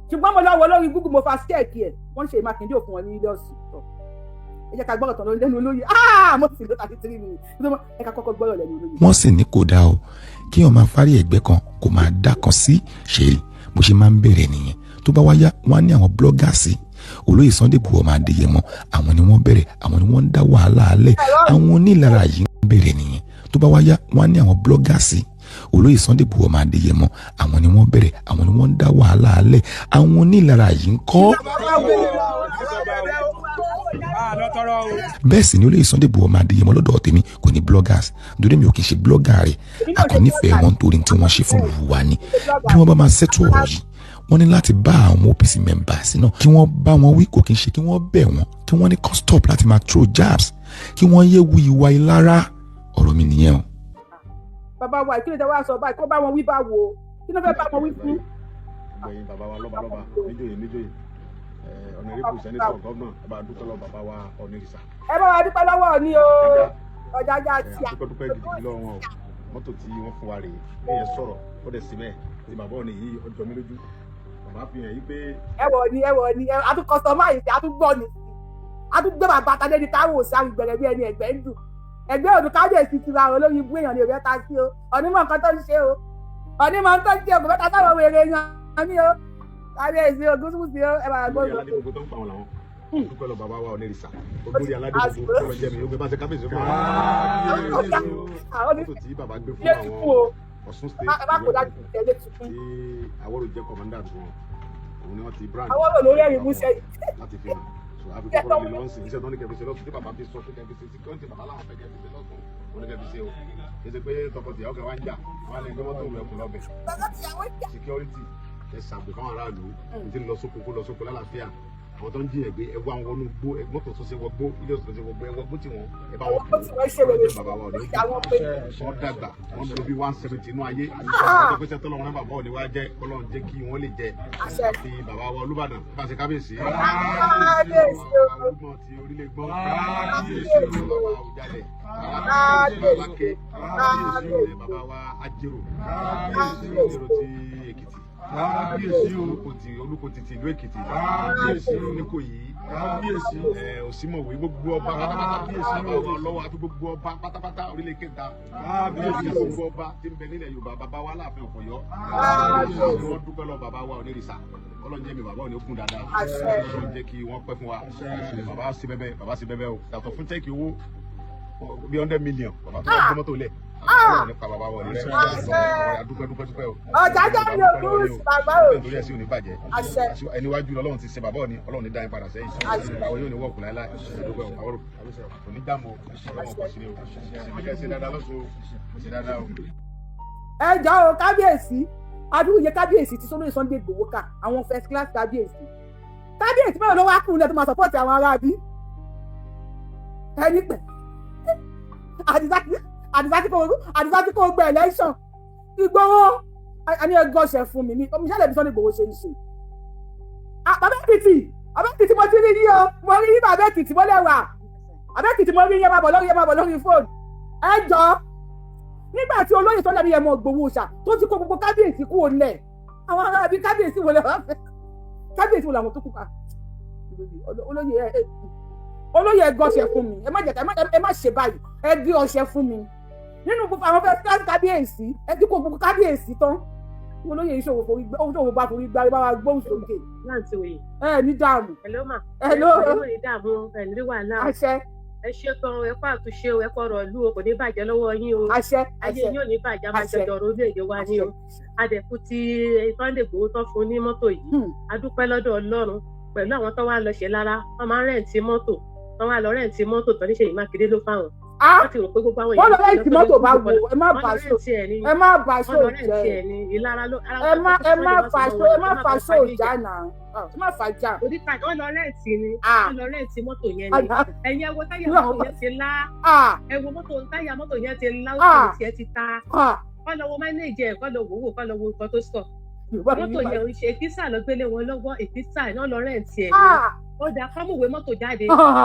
Ṣùgbọ́n mo lọ wọ lórí Google, mo fa check ẹ̀, wọ́n ṣe Mákindé ò fún wọn ní Hilux. Tọ̀, ẹ jẹ́ ká gbọ́rọ̀ tán lẹ́nu olóyè. Ah, mo sì ló 33 minutes. Ẹ ká kọ́kọ́ gbọ́rọ̀ lẹ́nu olóyè. Wọ́n sì ní kò dáa o kí wọ́n máa fárí ẹ̀gbẹ́ kan kó máa dá kan sí ṣeré. Bó ṣe máa ń bẹ̀rẹ̀ nìyẹn. Tó bá wáyá, wọ́n á ní àwọn bloggers olóyè Sunday Igboho ọmọ Adéyẹmọ, àwọn ni wọ́n bẹ̀rẹ̀, àwọn ni wọ́n ń dá wàhálà alẹ̀, àwọn onílára yìí ń bẹ̀rẹ̀ nìyẹn. Tó bá wáyá, wọ́n á ní àwọn bloggers olóyè Sunday Igboho ọmọ Adéyẹmọ, àwọn ni wọ́n bẹ̀rẹ̀, àwọn ni wọ́n ń dá wàhálà alẹ̀, àwọn onílára yìí ń kọ́. Àlọ́ tọrọ o. Bẹ́ẹ̀ sì ni olóyè Sunday Igboho ọmọ Adéyẹmọ lọ́dọ̀ tèmi kò ní bloggers, nítorí mi ò kì í ṣe blogger rẹ̀. Àkànnífẹ̀ẹ́ wọn nítorí tí wọ́n ṣe fún ìlú wa ni. Bí wọ́n bá máa ṣètò ọ̀rọ̀ yìí, wọ́n ní láti bá àwọn OPC members náà, kí wọ́n bá wọn wí. Kò kí n ṣe kí wọ́n bẹ̀ wọ́n, kí wọ́n ní kó stop láti máa throw jabs, kí wọ́n yé wu ìwà ìlara. Ọ̀rọ̀ mi nìyẹn o. Bàbá wa, ìkíni tẹ wá sọ báyìí? Kó bá wọn wí bá wo? Kí ló fẹ́ bá wọn wí fún? Gbẹ̀yìn bàbá wa lọ́balọ́ba, níjòyè níjòyè, honourable senator, governor, ẹ bá dúpẹ́ lọ́wọ́ bàbá wa Ọ̀nìrìsà. Ẹ bá wa dúpẹ́ lọ́wọ́ ni o, Ọ̀jájá tí a. Dúpẹ́ dúpẹ́ gidigidi lọ́wọ́ wọn o. Mọ́tò tí wọ́n fún wa rèé. Bí yẹn sọ̀rọ̀ ó dẹ̀ sí bẹ́ẹ̀ tí bàbá Ọ̀nì yìí, ó jọ mí lójú. Bàbá fi hàn yí pé. Ẹ wọ ni, ẹ wọ ni, a tún customize, a tún gbọ́ ni, a tún gbé bàbá tadé ní káwọ́ sí àgbẹ̀rẹ̀ bí ẹni ẹ̀gbẹ́ ń dùn ẹgbẹ́ òdù. Kábíyèsí ti ra olórí ibú èèyàn ní òbẹ́ ta sí o. Onímọ̀ nǹkan tó ń ṣe o, onímọ̀ nǹkan tó ń ṣe o, kò fẹ́ ta sáwọn wèrè yan ní o. Kábíyèsí o, gúúsùgúsù o, ẹ bá gbọ́. Olórí aládé gbogbo tó ń pa wọn làwọn dúpẹ́ lọ. Bàbá wa Ọ̀nìrìsà, olórí aládé gbogbo tó lọ jẹ́ mi ó gbé bá ṣe kábíyèsí fún wa. Mọ́tò tí bàbá gbé fún àwọn Ọ̀ṣun State tí Àwọ̀rò jẹ́ commander fún wọn, òun ni wọ́n ti brand Àwọ̀rò lórí ẹ̀rìn músẹ́ yìí. Láti fi hàn so àfi kọ́kọ́rọ́ lè lọ́nsìn iṣẹ́ tó ní kẹfì ṣe lọ́sùn tí bàbá fi sọ pé kẹfì ṣe security. Bàbá làwọn fẹ́ kẹfì ṣe lọ́sùn, òun ní kẹfì ṣe o. Kì í ṣe pé tọkọtìyàwó kan wá ń jà wọn á lè gbé mọ́tò rẹ̀ kù lọ́bẹ̀. Security, ẹ ṣàbò fáwọn aráàlú ní ti lọ sóko, kó lọ sóko lálàáfíà. Àwọn tó ń jiyàn gbé, ẹ wá àwọn wọnú gbó, mọ́tò tó ṣe wọ gbó, ilé ọ̀sán tó ṣe wọ gbó, ẹ wọ gbó tí wọn ẹ bá wọn kó kú. Bàbá wa ò ní wọ́n dàgbà, wọ́n lò bí 170 inú ayé. Àwọn tó pèsè tọ́lọ́run náà, bàbá ò ní wá jẹ́ Ọlọ́run jẹ́ kí wọ́n lè jẹ àti bàbá wa Olúbàdàn bá ṣe kábíyèsí. Olúgbọ̀n ti orílẹ̀ gbọ́n, bàbá wa Àwùjalẹ̀, Aláké, bàbá wa Ajérò, Ajérò ti Èkìtì, Olùkọ́ ti ìlú Èkìtì, Oníkòyí, Òsínmọ̀wé, gbogbo ọba pátápátá, bàbá wa lọ́wọ́ àti gbogbo ọba pátápátá orílẹ̀ kẹta, gbogbo ọba tí ń bẹ nílẹ̀ Yorùbá, bàbá wa Láàfin Ọ̀yọ́, wọ́n dúpẹ́ lọ. Bàbá wa Onírìsà, Ọlọ́run jẹ́ mi bàbá òní kún dáadáa, Ọlọ́run jẹ́ kí wọ́n pẹ́ fún wa. Bàbá sí bẹ́bẹ́, bàbá sí bẹ́bẹ́ o. Yàtọ̀ fún cheque owó bí 100 million, bàbá tó wá gbé mọ́tò lẹ̀. Ọlọ́run nípa bàbá wa òní rẹ̀, dúpẹ́ dúpẹ́ dúpẹ́ o. Ọ̀jájá ni ògúnwùsì bàbá o. Nítorí ẹ̀sìn ò ní bàjẹ́. Ẹni wájú Ọlọ́run ti ṣe bàbá òní, Ọlọ́run ní dá yín padà sẹ́yìn. Àwọn yóò ní wọ́ọ̀kù láéláé. Dúpẹ́ o, àwọn kò ní dààmú o. Ọlọ́run kò sí ní o. Ṣèmi ṣe dáadáa lọ́sùn o, ṣe dáadáa o. Ẹ jọ̀ọ́ o, kábíyèsí adúrúyẹ, kábíyèsí tí Olóyè Sunday Igboho ká, àwọn first class kábíyèsí, kábíyèsí mẹ́rin ló wá kù nílẹ̀ tó máa support àwọn ará bí ẹni pẹ̀. Àdìsá tí kò gbẹ election Ìgbòho, àní ẹgbẹ́ ọ̀sẹ̀ fún mi ní omi ìṣẹ̀lẹ̀ bí Sunday Igboho ṣe ń ṣe. Bàbá Èkìtì, bàbá Èkìtì, mo ti rí yín o, mo rí yín. Bàbá Èkìtì, mo lè wà. Bàbá Èkìtì, mo rí yín, ẹ máa bọ̀ lórí, ẹ máa bọ̀ lórí fóònù. Ẹ jọ, nígbà tí olóyè Sunday Adéyẹmọ Ìgbòho ṣà tó ti kó gbogbo kábíyèsí kúrò nílẹ̀, àwọn ará bíi kábíyèsí wo lè wá fẹ́? Kábíyèsí wo làwọn tó kú pa? Olóyè, ẹ olóyè, ẹ gbọ́ ọṣẹ fún mi. Ẹ má jẹ́ ẹ má ṣe báyìí. Ẹ gbé ọṣẹ fún mi nínú gbogbo àwọn first class kábíyèsí. Ẹ ti kó gbogbo kábíyèsí tán. Olóyè ìṣòwò forí ìṣòwò bá forí gbárí, bá wa gbóhùn sókè. Láǹtí òye. Ẹ ní dààmú. Hello ma. Hello. Ẹ ní dààmú, ẹ ní wàhálà. Àṣẹ. Ẹ ṣe gan, ẹ kó àtúnṣe o, ẹ kó ọ̀rọ̀ ìlú o, kò ní bàjẹ́ lọ́wọ́ yín o. Àṣẹ. Ayé yín ò ní bàjẹ́, a máa Àṣẹ. jọjọ ọ̀rọ̀ orílẹ̀-èdè wa ní o. Adẹ̀kú ti Sunday Igboho tán fún ní mọ́tò yìí, a dúpẹ́ lọ́dọ̀ Ọlọ́run pẹ̀lú àwọn tó wá lọ ṣe lára. Wọ́n máa ń rent mọ́tò, wọ́n wá lọ rent mọ́tò tán ní Ṣèyí Mákindé ló fáwọn. Wọ́n ti rò pé gbogbo àwọn Wọ́n lọ rent mọ́tò bá wo? Ẹ má wọ́n bà lọ ṣó rent ẹ̀ ní ẹ má bà wọ́n ṣó lọ rent jẹ́. ẹ̀ ní ìlara ló. Ẹ má, ẹ má fà ṣó, ẹ má fà ṣó já náà, ẹ má fà já. Oníkà wọ́n lọ rent ni, wọ́n lọ rent mọ́tò yẹn ni. Ẹ̀yin ẹ wo táyà mọ́tò yẹn ti lá, ẹ wo mọ́tò, táyà mọ́tò yẹn ti lá, ó sì tiẹ̀ ti ta. Kọ́ lọ wo mánéèjì ẹ̀, kọ́ lọ wò wò, kọ́ lọ wo nǹkan tó sọ. Mọ́tò yẹn ò ń ṣe èkísà lọ gbélé wọn lọ́wọ́, èkísà náà lọ rent ẹ̀ ni. Ó dáa kọ́ mọ̀wé mọ́tò jáde,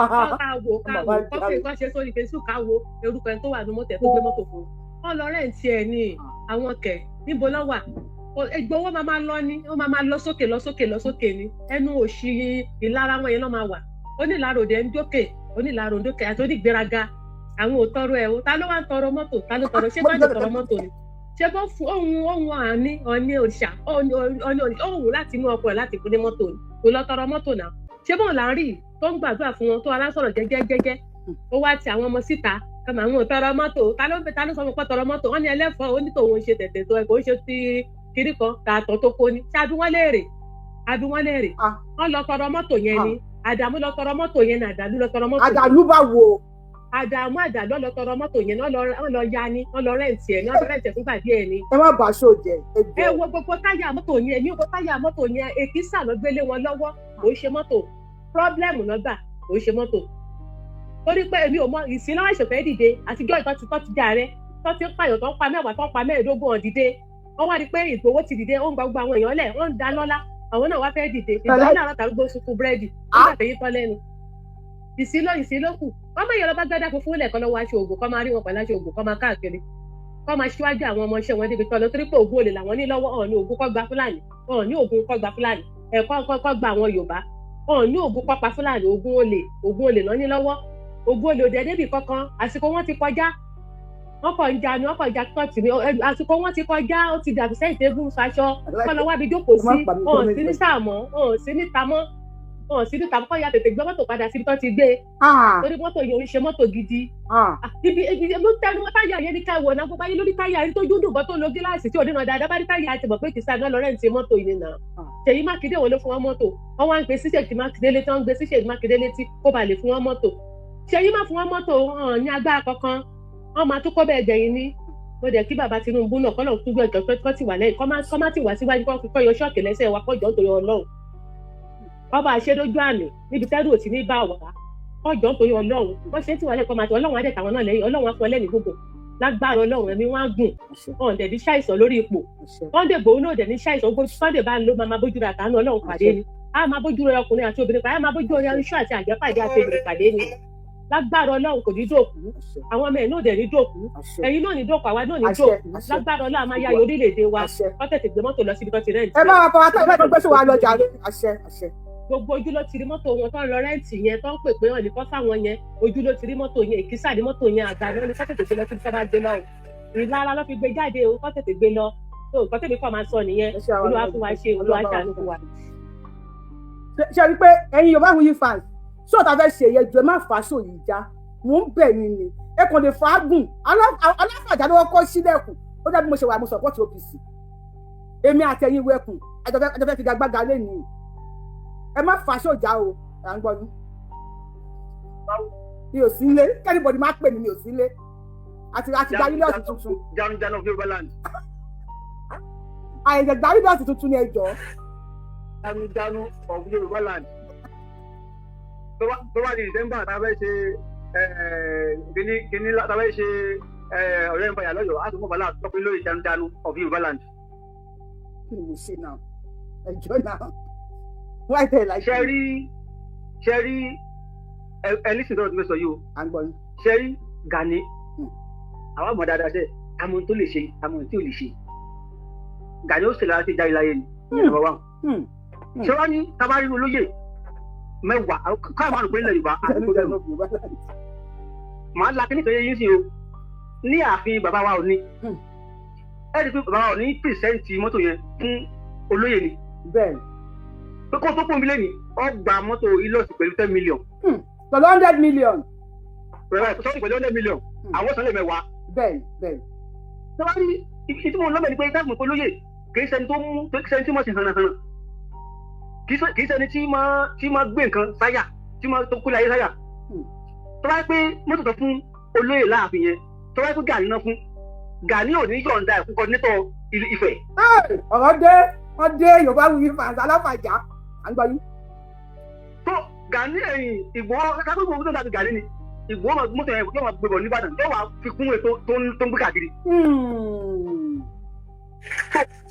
ká wo, ká wo, kọ́ fi nǹkan ṣe sórí Facebook, ká wo orúkọ ẹni tó wà ní mọ́tò ẹ̀ tó gbé mọ́tò fún un. Kọ́ lọ rent ẹ̀ ni. Àwọn kẹ̀ níbo ló wà? Ìgbòho máa máa lọ ni, ó máa máa lọ sókè, lọ sókè, lọ sókè ni. Ẹnu òṣì ìlara wọn yẹn lọ́ máa wà. Onílàrò dẹ̀ ń dókè, onílàrò ń dókè àti onígbéraga. Àwọn ò tọrọ ẹ o. Ta ló wá ń tọrọ mọ́tò? Ta ló tọrọ? Ṣé bá tọrọ mọ́tò ni? Ṣé bó fún ohun àní ọ̀ní òrìṣà ọ̀ní òrìṣà òun láti inú ọkọ ẹ̀ láti fún ní mọ́tò ni? Kò lọ tọrọ mọ́tò náà. Ṣé bóun là ń rí tó ń gbàdúrà fún wọn, tó alásọ̀rọ̀ jẹ́jẹ́jẹ́jẹ́, ó wá ti àwọn ọmọ síta kàmá àwọn ò tọrọ mọ́tò? Ta ló sọ fún pé tọrọ mọ́tò? Wọ́n ní ẹlẹ́fọ̀ọ́ onítòun ń ṣe tẹ̀tẹ̀ tó ẹ̀ kò ń ṣe ti kiri kan tààtọ̀ tó kó ni. Ṣé àbí wọ́n léèrè? Àbí wọ́n léèrè? Wọ́n lọ tọrọ mọ́tò yẹn ni. Àdàmú lọ tọrọ mọ́tò yẹn ni. Àdàlú lọ tọrọ mọ́tò. Àdàlú bá wo? Àdàmú, àdàlú lọ tọrọ mọ́tò yẹn. Wọ́n lọ ya ni, wọ́n lọ rent ẹ̀ ni, wọ́n lọ rent ẹ̀ fúngbà díẹ̀ ni. Ẹ má bàa ṣó jẹ. Ẹ wo gbogbo táyà mọ́tò yẹn ní, gbogbo táyà mọ́tò yẹn, èkísà ló gbélé wọn lọ́wọ́. Kò ń ṣe mọ́tò, problem lọ́gbà, kò ń ṣe mọ́tò. Torí pé èmi ò mọ ìsìn náà ṣẹ̀fẹ̀ dìde àtijọ́ ìtọ́ ti tọ́ ti jà rẹ tọ́ ti ń pààyàn, tó ń pa 10, tó ń pa 15 ọ̀ dìde. Wọ́n wá rí i pé Ìgbòho ti dìde, ó ń gba gbogbo àwọn èèyàn lẹ̀, wọ́n ń da lọ́lá, àwọn náà wá fẹ́ dìde. Ìgbà náà lọ́ta arúgbó sunkún búrẹ́dì nígbà tẹ̀yìn tọ́ lẹ́nu. Ìsílọ ìsílókù wọ́n mọ̀ ìyẹn lọ bá gbẹ́dá funfun lẹ̀ kọ́ lọ́wọ́ aṣọ ògùn, kọ́ máa rí wọn pẹ̀lú aṣọ ògùn, kọ́ máa káàkiri, kọ́ máa ṣíwájú àwọn ọmọ iṣẹ́ wọn débi tọ́ lọ, torí pé ògùn olè làwọn ní lọ́wọ́. Ọ̀ọ́ni ògùn kọ́ gba Fúlàní, ọ̀ọ́ni ògùn kọ́ gba Fúlàní, ẹ̀kọ́ kọ́ gba àwọn Yorùbá, ọ̀ọ́ni ògùn kọ́ pa Fúlàní. Ògùn olè, ògùn olè lọ́ ní lọ́wọ́. Ògùn olè òdẹ débì kankan. Àsìkò wọn ti kọjá. Wọn kàn ń ja ni, wọn kàn ń ja tọ́ọ̀tì ni. Àsìkò wọn ti kọjá, ó ti dàbí sẹ́yìn tẹ́gùn faṣọ. Kọ́ lọ wábi jókòó sí. Ọ̀hún sí ní sàmọ́, ọ̀hún sí níta mọ́, ọ̀hún sí níta mọ́. Kọ́ ya tètè gbé mọ́tò padà síbi tó ti gbé, torí mọ́tò yẹn ò ń ṣe mọ́tò gidi. Ibi ibi ló tẹnu táyà yẹn ní ká wọ̀ náà. Gbogbo ayé lórí táyà yẹn tó dúdú bọ́, tó lo gíláàsì tí ò dínà dáadáa bá rí táyà àti mọ̀ pé kìí sáà lọ rent mọ́tò yìí nà. Ṣèyí Mákindé wo ló fún wọn mọ́tò? Wọ́n wá ń gbé sí Ṣèyí Mákindé létí, wọ́n ń gbé sí Ṣèyí Mákindé létí kó ba lè fún wọn mọ́tò. Ṣèyí má fún wọn mọ́tò hàn ní agbára kankan, wọ́n máa tún kọ́ bẹ́ẹ̀ gbẹ̀yìn ní. Mo dẹ̀ kí bàbá Tinubu náà, kọ́ lọ́n tún gbọ́ ìjọ kọ́ ti wà lẹ́yìn, kọ́ má ti wà síwájú, kọ́ fi kọ́ yọ ṣọ́ọ̀kì lẹ́sẹ̀ wa, kọ́ jọ́ nítorí Ọlọ́run, kọ́ bá a ṣe dójú àmì níbi tẹ́rù òtí ní bá wà, kọ́ jọ́ nítorí Ọlọ́run. Wọ́n ṣe ń tì wà lẹ́yìn, kọ́ máa ti Ọlọ́run á dẹ̀ tàwọn náà lẹ́yìn. Ọlọ́run á fún ọlẹ́mìí gbogbo lágbára Ọlọ́run, ẹ̀mí wọn á gùn, wọn dẹ̀ ní ṣàìsàn lórí ipò. Sunday Igboho náà dẹ̀ ní ṣàìsàn. Gbogbo Sunday bá ń lo máa bójú rẹ̀ àtàánú Ọlọ́run pàdé ni, á máa bójú rẹ̀ ọkùnrin àti obìnrin pàdé, á máa bójú rẹ̀ iṣu àti àjẹpàdé àti obìnrin pàdé ni lágbára Ọlọ́run. Kò ní dòkú, àwọn ọmọ ẹ̀ náà dẹ̀ ní dòkú, ẹ̀yin náà ní dòkú, àwa náà ní dòkú lágbára Ọlọ́run. A máa yá orílẹ̀-èdè wa. Wọ́n tètè gbé mọ́tò lọ síbi tó ti rent. Ẹ máa fọwọ́ tá ìfẹ́ gbé wa lọ jàre. Àṣẹ, àṣẹ. Gbogbo ojú ló ti rí mọ́tò wọn tó ń lọ rent yẹn, tó ń pè pé wọn nìkan fáwọn yẹn. Ojú ló ti rí mọ́tò yẹn, èkísà ní mọ́tò yẹn, àgbà náà ní. Kó tètè gbé lọ síbi tó bá gbé lọ o. Ìlara ló fi gbé jáde o. Kó tètè gbé lọ tó. Nǹkan tèmi kọ́ máa sọ nìyẹn. Olúwa fún wa ṣe, Olúwa ṣàánú fún wa. Ṣe rí i pé ẹ̀yin Yorùbá Wuyi fans, ṣó ta fẹ́ ṣe yẹ jù, ẹ má fà á ṣò yìí já. Mò ń bẹ̀ yín ni, ẹ kàn lè fàágùn. Aláfàjà ló kọ́ sílẹ̀kùn. Ó dàbí mo ṣe wà, mo support OPC. Èmi àtẹ̀yìn wẹ̀kùn àjọ fẹ́ figagbága lẹ́nìí. Ẹ má fà á ṣò já o. À ń gbọ́ yín. Mi ò sí ilé, kí anybody má pè mí, mi ò sí ilé. Àti gba mílíọ̀nù tuntun. Jarunjanu of Yorùbá land. Àìjẹ̀ gba mílíọ̀nù tuntun ni, ẹ jọ̀ọ́. Jarunjanu of Yorùbá land. Tó bá di December, tá a fẹ́ ṣe kíní kíní, tá a fẹ́ ṣe ọ̀rẹ́ ìfàyà lọ́yọ̀ọ́, á tún mọ̀ bàlá tọ́pẹ́ lórí Jarunjanu of Yorùbá land. Kí ni mo ṣe náà? Ẹ jọ̀ọ́ náà, why dey like. Ṣe rí ẹ lísìn tọ́rọ̀ tí mo sọ yìí o. À ń gbọ́ yín. Ṣe rí Gani, àwa mọ̀ dáadáa, ṣe àmọ́ tó lè ṣe, àmọ́ tí ò lè ṣe. Gani ó ṣèlú àti jáde láyé ni, ìyẹn number one. Ṣé wàá ní tábàárí olóyè 10 káà máa rò pé ilẹ̀ Yorùbá àti tó dẹnu màá la kíní kan yé yín sí o. Ní ààfin bàbá wa ò ní, ẹ rí i pé bàbá wa ò ní present mọ́tò yẹn fún olóyè ni. Bẹ́ẹ̀ni. Pé kó tó pòun lẹ́yìn, ọ gba mọ́tò Hilux pẹ̀lú 10 million. Pẹ̀lú 100 million. Sọ́ọ̀tì pẹ̀lú 100 million, àwọn sọ̀lẹ̀ 10. Bẹ́ẹ̀ni, bẹ́ẹ̀ni. Ṣé wàá rí ibi tí mo lọ́bẹ̀ ni pé táàmù pé olóyè kì í ṣẹni tó mú, kì í ṣẹni tí mo sì hànàhànà, kì í ṣẹni tí máa gbé nǹkan sáyà, tí máa tó kúlẹ̀ ayé sáyà. Tó bá pé mọ́tò tó fún olóyè láàfin yẹn, tó bá pé Gani náà fún Gani, ò ní yọ̀ǹda ẹ̀kú coordinator Ifẹ̀. Ọ̀rọ̀ dé, wọ́n dé. Yorùbá Wuyi fans, aláfàjà, à ń gbọ́ yín. Tó Gani ẹ̀yìn Ìgbòho kápẹ́ Ìgbòho tó dàbí Gani ni, Ìgbòho mọ́tò yẹn yóò máa gbé bọ̀ nìbàdàn, yóò wá fi kún ètò tó ń gbé káàkiri.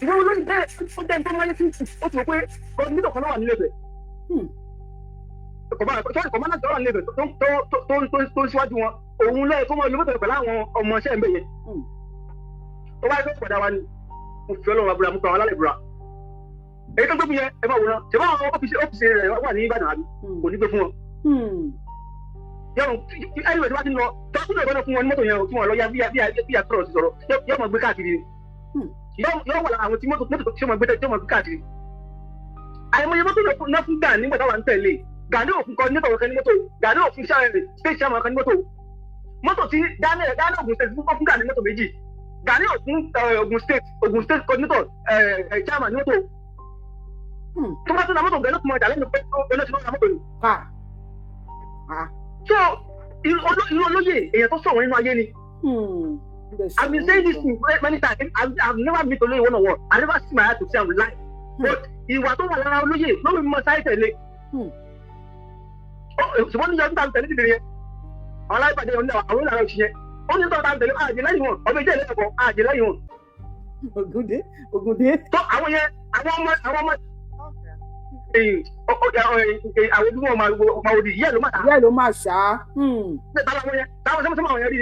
Ìgbòho lóyún bẹ́ẹ̀, ó jẹ́ nítorí wáyé tí ó ti rò pé coordinator kan náà wà nílé Ifẹ̀. Kọ̀mánà tó wà nílé Ifẹ̀ tó ń síwájú wọn, òun lọ́yẹ̀ kó mọ ìlú mọ́tò pẹ̀lú àwọn ọmọọṣẹ́ ń bẹ̀ yẹn. Tó bá yẹ kó padà wá ni Mo fi Ọlọ́run abúlé, mo fi àwọn alálẹ̀ búra. Èyí tó gbé fún yẹn, ẹ máa wòran. Ṣé báwọn ọ́fíìsì rẹ̀ wà ní Ìbàdàn àbí kò ní gbé fún wọn? Yọ̀rùn ẹni tí wọ́n ti ń lọ tọ́kùnrin ìbọn fún wọn ní mọ́tò yẹn tí wọ́n lọ yá bí bí àtọ̀rọ̀ ti sọ̀rọ̀, yóò máa gbé káàkiri, yóò wà lára àwọn tí mọ́tò tí wọ́n gbé tí wọ́n gbé káàkiri. Àìmọye mọ́tò náà fún Gani nígbà táwa ń tẹ̀lé Gani, òfin kan ní tọ̀wọ̀ kan ní mọ́tò Gani, òfin state chairman kan ní mọ́tò. Mọ́tò tí Daniel Ogun State fún Gani, mọ́tò méjì Gani òfin Ogun State coordinator, chairman ní mọ́tò. Tó bá tó ra mọ́tò, Gani ó tún máa dà lẹ́nu pé ó ti lọ́ ra mọ́tò ni. So irú olóyè, èèyàn tó sọ̀rọ̀ nínú ayé ni. I've been saying this thing many times. I've never met olóyè one on one. I never see my eye to see am live. But ìwà tó wà lára olóyè lórí mímọ sáré tẹ̀lé. Ṣùgbọ́n níjọ́ níta tẹ̀lé dìde yẹn, àwọn aláìpàdé àwọn ìlànà òṣì yẹn, ó ní tọ́ta tẹ̀lé àjẹ lẹ́yìn wọn, ọmọ ìjẹ́ ìlẹ́yìn kan àjẹ lẹ́yìn wọn. Ògúndé, Ògúndé. Tó àwọn yẹn, àwọn ọmọ àwọn ojú wọn máa wò di ìyá ló máa ta. Ìyá ló máa ṣá. Táwọn yẹn, táwọn sẹ́mọ́sẹ́mọ́ àwọn yẹn rí.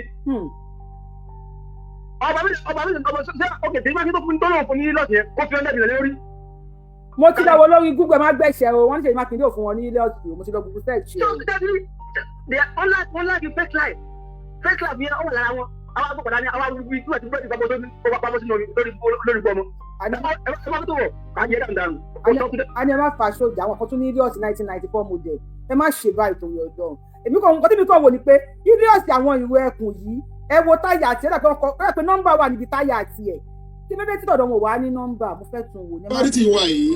Ọba mi ọba ṣe ọkẹ tí máa tó fún tó lóun fún ní lọ́ọ̀tì yẹn, kó fi ọ́ndẹ̀ ìrìnlẹ̀ lórí. Mo ti lọ wo lórí Google, ẹ má gbẹ̀ṣẹ̀ o. Wọ́n ní Ṣèyí Mákindé ò fún wọn ní ilé ọ̀sìn o. Mo ti lọ Google search o. Wọ́n like fake life. Fake life yẹn ó wà lára wọn. Àwọn agbókòdá ni àwọn awùwí tí wọ́n ti búrẹ́dì gbàgbọ́ tó pamọ́ sínú lórí gbọmọ. Ẹ má tó wọ̀ ká yẹ dànù. A ní ẹ má fa sójà. Àwọn kan tún ní Hilux 1994 model. Ẹ má ṣe báyìí torí ọjọ́. Èmi kàn, nǹkan tí mi kàn wò ni pé Hilux àwọn ìwé ẹkùn yìí, ẹ wo táyà àti ẹ dà pé nọ́mbà wà níbi táyà àti ẹ̀. Kí ló dé tí tọ̀dọ̀ wọn wà ní nọ́mbà? Mo fẹ́ tún wò. Security wa yìí,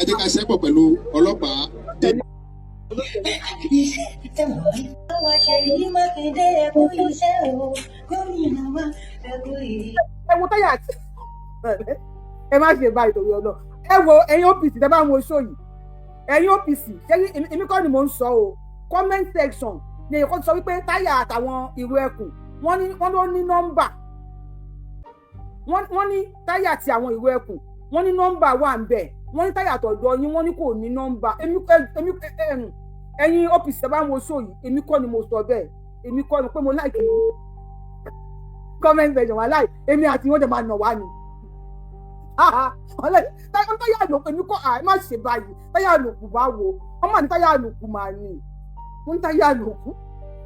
ẹ jẹ́ ká ṣẹ́pọ̀ pẹ̀lú ọlọ́pàá. Àwọn Ṣèyí Mákindé, ẹ kú iṣẹ́ o, gómìnà wa, ẹ kú iṣẹ́. Ẹ wo táyà àti ẹ. Má ṣe báyìí torí ọlọ. Ẹ wo ẹ̀yin OPC tẹ́ bá ń wo show yìí, ẹ̀yin OPC, ṣé èmi kọ́ ni mò ń sọ o. Comment section ni èyí kan sọ wípé táyà àtàwọn ìró ẹkùn, wọ́n ní wọ́n ló ní nọ́mbà. Wọ́n ní táyà àti àwọn ìró ẹkùn, wọ́n ní nọ́mbà wà ń bẹ̀. Wọ́n ní táyà àtọ̀dọ̀ yín, wọ́n ní kò ní nọ́mbà. Èmi, ẹ̀yin OPC tẹ́ bá ń wo show yìí, èmi kọ́ ni mo sọ bẹ́ẹ̀. Èmi kọ́ ni pé mo like comment section wà láì. Èmi àti wọn jẹ máa nà wá ni táyà àlòkù. Èmi kọ́ ẹ má ṣe báyìí. Táyà àlòkù bá wo, wọ́n mà ní táyà àlòkù mà ní wọ́n ní táyà àlòkù.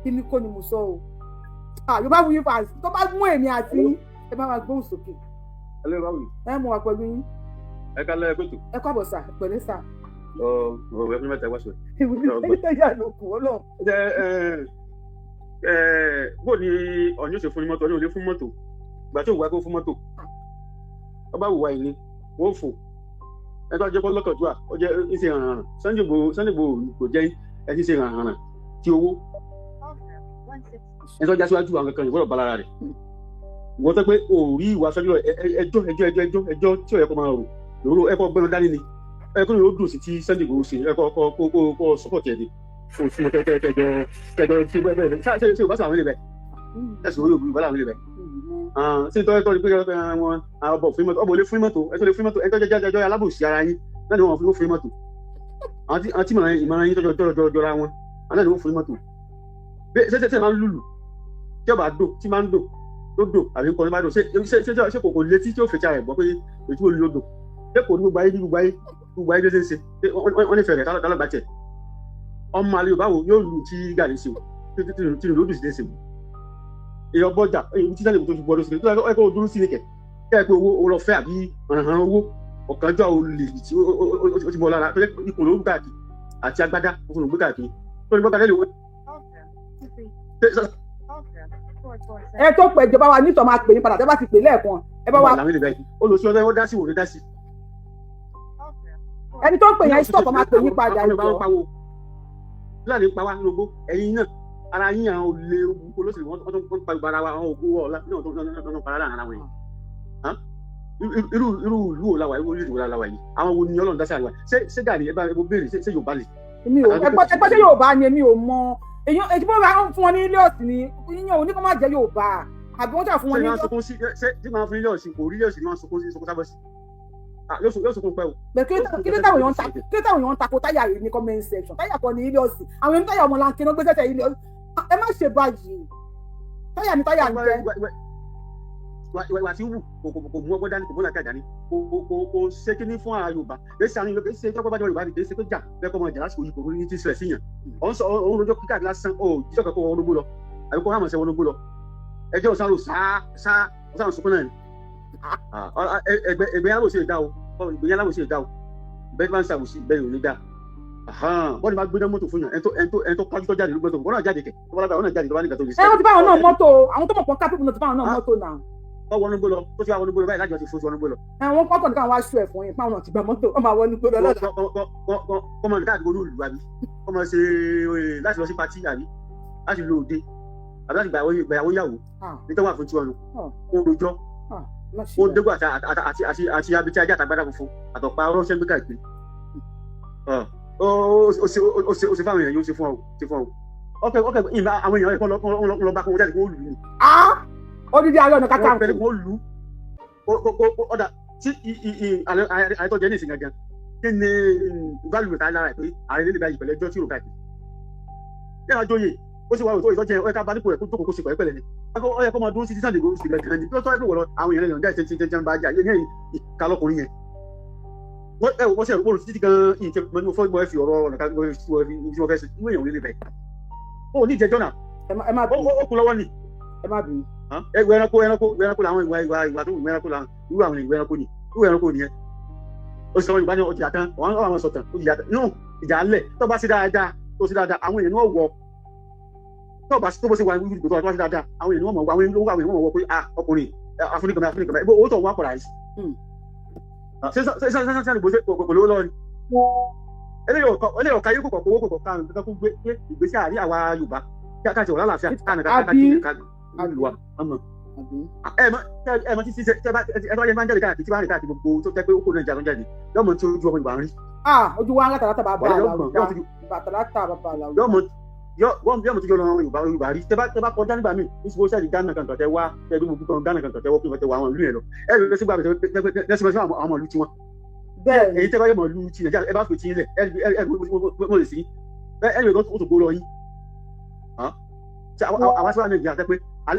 Èmi kọ́ ni mo sọ o. Yorùbá Wuyi fans, tó bá mú èmi àti yín, ẹ bá máa gbóhùn sókè. Ẹ bá wù. Ẹ mú wa pẹ̀lú yín. Ẹ kálẹ̀, ẹ kótó. Ẹ kọ́ àbọ̀ sà, pẹ̀lú sà. Ọ ọ ẹ fún mẹ́ta wá sọ. Ìwé táyà àlòkù Ọlọ́run. Ẹ ẹ ẹ bó ni ọ̀yún ṣe fún ní mọ́tò? Ọ̀yún ò lè fún mọ́tò ìgbà tí òwúwa kó fún mọ́tò. Ọba wùwà yìí ni wọ́n fò ẹ tó jẹ́ kó lọ́kànjúà, ó jẹ́ ń ṣe hàn hàn. Sunday Igboho, Sunday Igboho kò jẹ́ ẹ ti ṣe hàn hàn tí owó ẹ tó já síwájú àwọn kankan ìgbọ́dọ̀ bá lára rẹ̀. Wọ́n tẹ́ pé o rí ìwà sọ́jú ẹjọ́ ẹjọ́ ẹjọ́ ẹjọ́ ẹjọ́ tí ò yẹ kó máa rò lóró ẹ kọ́ gbẹ́nu dání ni ẹ kó ló dùn sí tí Sunday Igboho ṣe. Ẹ kọ́ kọ́ kó kó kó support ẹ̀ ni kó súnmọ́ kẹjọ kẹjọ tí bẹ́ẹ̀ bẹ́ẹ̀ ṣe ṣe ò bá sọ àwọn ilé bẹ́ẹ̀ ẹ̀sùn orí òbí bá làwọn ilé bẹ́ẹ̀ ṣé tọ́ tọ́ ni pé wọn ọbọ̀ fún mọ́tò, ọbọ̀ lè fún mọ́tò, ẹ tó lè fún mọ́tò, ẹ tó jẹ́ jẹ́ alábòsí ara yín náà ni wọ́n fún mọ́tò. Àwọn tí ìmọ̀ràn yín tọ́jọ́ jọra wọn, àwọn náà ni wọ́n fún mọ́tò. Ṣé ṣe máa ń lùlù tí ọba dò tí máa ń dò tó dò àbí nǹkan tó bá dò, ṣé ṣé ṣé ṣé kò létí tí ó fèsì ara ẹ̀ gbọ́ pé ètò òní ló dò? Ṣé kò ní gbogbo ayé ní gbogbo ayé gbogbo ayé ṣe ń ṣe wọ́n nífẹ̀ẹ́ rẹ̀ tálọ́gbà tiẹ̀? Ọmọ àlè Yorùbá wo yóò lù tí Gani ṣe o, tí lòdù sí ṣe o? Èèyàn bọ́jà èyí tí sẹ́lẹ̀ tó fi gbọ́dọ̀ sí tó ẹ kó dúró sí ni kẹ̀ kẹ́ ẹ pé owó owó lọ fẹ́ àbí ọ̀ràn owó ọ̀kánjọ́ olè tí ó ti mọ̀ lára tó jẹ́ ikùn ló ń káàkiri àti agbádá òfin ló ń gbé káàkiri tó ní bọ́kadà lè wọ́n. Ẹ tó pẹ ìjọba wa nítọ̀ máa pè yín padà. Tẹ́ bá ti pè lẹ́ẹ̀kan, ẹ bá wa. Olùsí ọdẹ wọn dá sí, wò ní dá sí. Ẹni tó ń pè yẹn, stop, máa pè yín padà ìjọ. Fúlàní pa wá lógbó, ẹ̀yin náà ara yín àwọn olè olóṣèlú wọn tó ń pa gbogbo ara wa, àwọn ògùn ọ̀la náà tó ń para láàrin ara wọn yìí. Irú irú ìlú wo la wà? Irú ìlú wo la wà yìí? Àwọn wo ni Ọlọ́run dá sí àríwá? Ṣé Gani ẹ bá ẹ bó béèrè, ṣé Yorùbá lè. Èmi ò ẹgbẹ́ ṣé Yorùbá ni? Èmi ò mọ èyàn èyí bó ra fún wọn ní ilé ọ̀sìn ni yíyan òní kó má jẹ́ Yorùbá àbí wọ́n jà fún wọn ní. Ṣé wọ́n sunkún sí? Ṣé tí wọ́n fún ilé ọ̀sìn kò rí ilé ọ̀sìn ni wọ́n sunkún sí, sunkún sábọ̀ sí yóò sunkún pẹ́ o. Bẹ́ẹ̀ kí ló táwọn èèyàn ń tako táyà yìí ní comment section? Táyà kan ní ilé ọ̀sìn, àwọn èèyàn táyà ọmọlanke ló gbé sẹ́sẹ̀ ilé ọ̀sìn. Ẹ má ṣe báyìí, táyà ní táyà ń jẹ́. Ìwà tí ń wù kò mú ọgbọ́n dání, kò mú làákàyè dání, kò ṣe kíní fún ara Yorùbá. Kì í ṣe àwọn Yorùbá, kì í ṣe tọ́pọ̀ bá jọ Yorùbá ni, kì í ṣe pé jà bẹ́ẹ̀ kọ́ ọmọ ìjà lásìkò yìí kò ní ti ṣẹlẹ̀ síyàn. Òun sọ òun rojọ́ kíkà lásán, ó jíjọ́ kan kó wọn ológbó lọ àbí kó hàmọ̀ sẹ́ wọn ológbó lọ. Ẹjọ́ òsán ló sáá sáá òsán sunkún náà ni. Ẹgbẹ́ yàrá òsè dá o, ẹgbẹ́ yàrá òsè dá o, bẹ́ẹ̀ bá ń ṣàwòsí bẹ́ẹ̀ ò ní dá. Wọ́n ní bá gbé mọ́tò fún yàn, ẹni tó kájú tó jáde ló gbé mọ́tò, wọ́n náà jáde kẹ̀, tó bá lágbára wọ́n náà jáde tó bá ní ìgbà tó lè ṣe. Ẹ wọ́n ti bá àwọn náà mọ́tò, àwọn tó mọ̀ pọ̀ kápẹ́kù náà ti bá àwọn náà mọ́tò náà. Wọ́n wọnú gbó lọ, tó ti wá wọnú gbó lọ báyìí lájọ ti fojú wọnú gbó lọ. Àwọn kọ́kọ́ nìkan wá aṣọ ẹ̀ fún yín, páwọn náà ti gba mọ́tò, wọ́n máa wọnú gbó lọ lọ́la. Kọ́ mọ̀ nígbà àdúgbò olú àbí kọ́ mọ̀ ṣe láti lọ sí patí àbí láti lo òde àbí láti gbàyàwó yàwó nítorí wà fún tiwọn nù. Ó rojọ́, ó dégbò àti abití ajá àtàgbádá funfun àtọ̀pá ránṣẹ́ gbé káàkiri. Ó ṣe fáwọn èèyàn, yóò ṣe fún ọ, ṣe fún ọ. Ọkẹ ọkẹ ìgbà àwọn èèyàn ẹ̀kọ́ lọ bá kó wọn jáde kó lù ú. Odidi Ààrẹ Ọ̀nà Kakanfò. Wọ́n kó lù ú. Ọ̀dà tí ààrẹ tó jẹ́ ní ìsìn gangan, kí ni value ta lára ẹ̀ pé ààrẹ lè báyìí pẹ̀lú ẹjọ́ tí ò káàkiri. Yàrá jóye, ó sì wá òótọ́ ìtọ́jẹ ọ̀yẹ́ká bá nípò rẹ̀ kó jókòó kó ṣe pẹ̀lẹ́pẹ̀lẹ́ ni. Ó yẹ kó máa dúró sí títàn lègo sí gangan ni. Tó tọ́ ẹ̀pẹ̀ wọ̀ àwọn èèyàn lẹ́yìn ọ̀dá ìṣẹ́ ń bá jà yẹn ìka lọkùnrin yẹn. Wọ́n ṣe rò títí gan ìṣe mo fẹ́ mọ ẹ fi ọ̀rọ̀ ọ̀nà ká mo fẹ́ ṣe ìwé èèyàn lè bẹ̀. Ó ní ìjẹjọ́ náà. Ẹ má bínú. Ó kú lọ́wọ́ ni. Ẹ má bínú. Ẹgbẹ ẹranko ẹranko ẹranko làwọn ìwà ìwà ìwà tó ìwà ẹranko làwọn irú àwọn ìwà ẹranko ni, irú ẹranko nìyẹn. Ó sì sọ Yorùbá ní ọjà tán, wọn àwọn sọtàn ó jìyà tán nù ìjà ńlẹ̀. Tó bá sí dáadáa, tó sí dáadáa, àwọn èèyàn náà wọ tó bá tó bó ṣe wà ní ìgbò tó bá sí dáadáa, àwọn èèyàn náà mọ̀, àwọn èèyàn náà wọ pé ah ọkùnrin afúnikànmẹ́ afúnikànmẹ́ owó tó wọ́n pọ̀ra yìí. Ṣé ṣé ṣé ṣé ṣé kò lówó lọ́wọ́ ni? Eléyìí ọ̀ka yóò kọ̀ owó kò kọ̀ ká gbé ìgbésí àárín àwa Yorùbá káàkiri ọ̀la àlàáfíà káàkiri olùwà ọmọ ẹ mọ ẹ mọ títí tẹ bá ẹ bá yẹn máa ń jáde káàkiri tí bá rìn káàkiri gbogbo tó tẹ pé ó kó Nàìjíríà tó ń jáde yọmọ tí ojú ọmọ Yorùbá ń rí. Ojú wa ń látàlátà bàbá àlàrúdà bàtàlátà bàbá àlàrúdà. Yọmọ tí yọmọ Yorùbá Yorùbá rí tẹ bá kọjá nígbà míì ní ṣùgbọ́n sẹ́ẹ̀dì Ghana kankan tẹ wá tẹ dúró gbogbo Ghana kankan tẹ wọ́ pé tẹ wọ àwọn ìlú yẹn lọ ẹ lè sígbà tẹ sígbà àwọn ìlú tiwọn. Èyí tẹ bá yẹ mọ ìlú ti Nàìjíríà ẹ bá fi ti ilẹ̀ ẹ ẹ mo lè sí ẹ lè tó gbó lọ yín. Àwọn sábà Nàìjíríà tẹ pé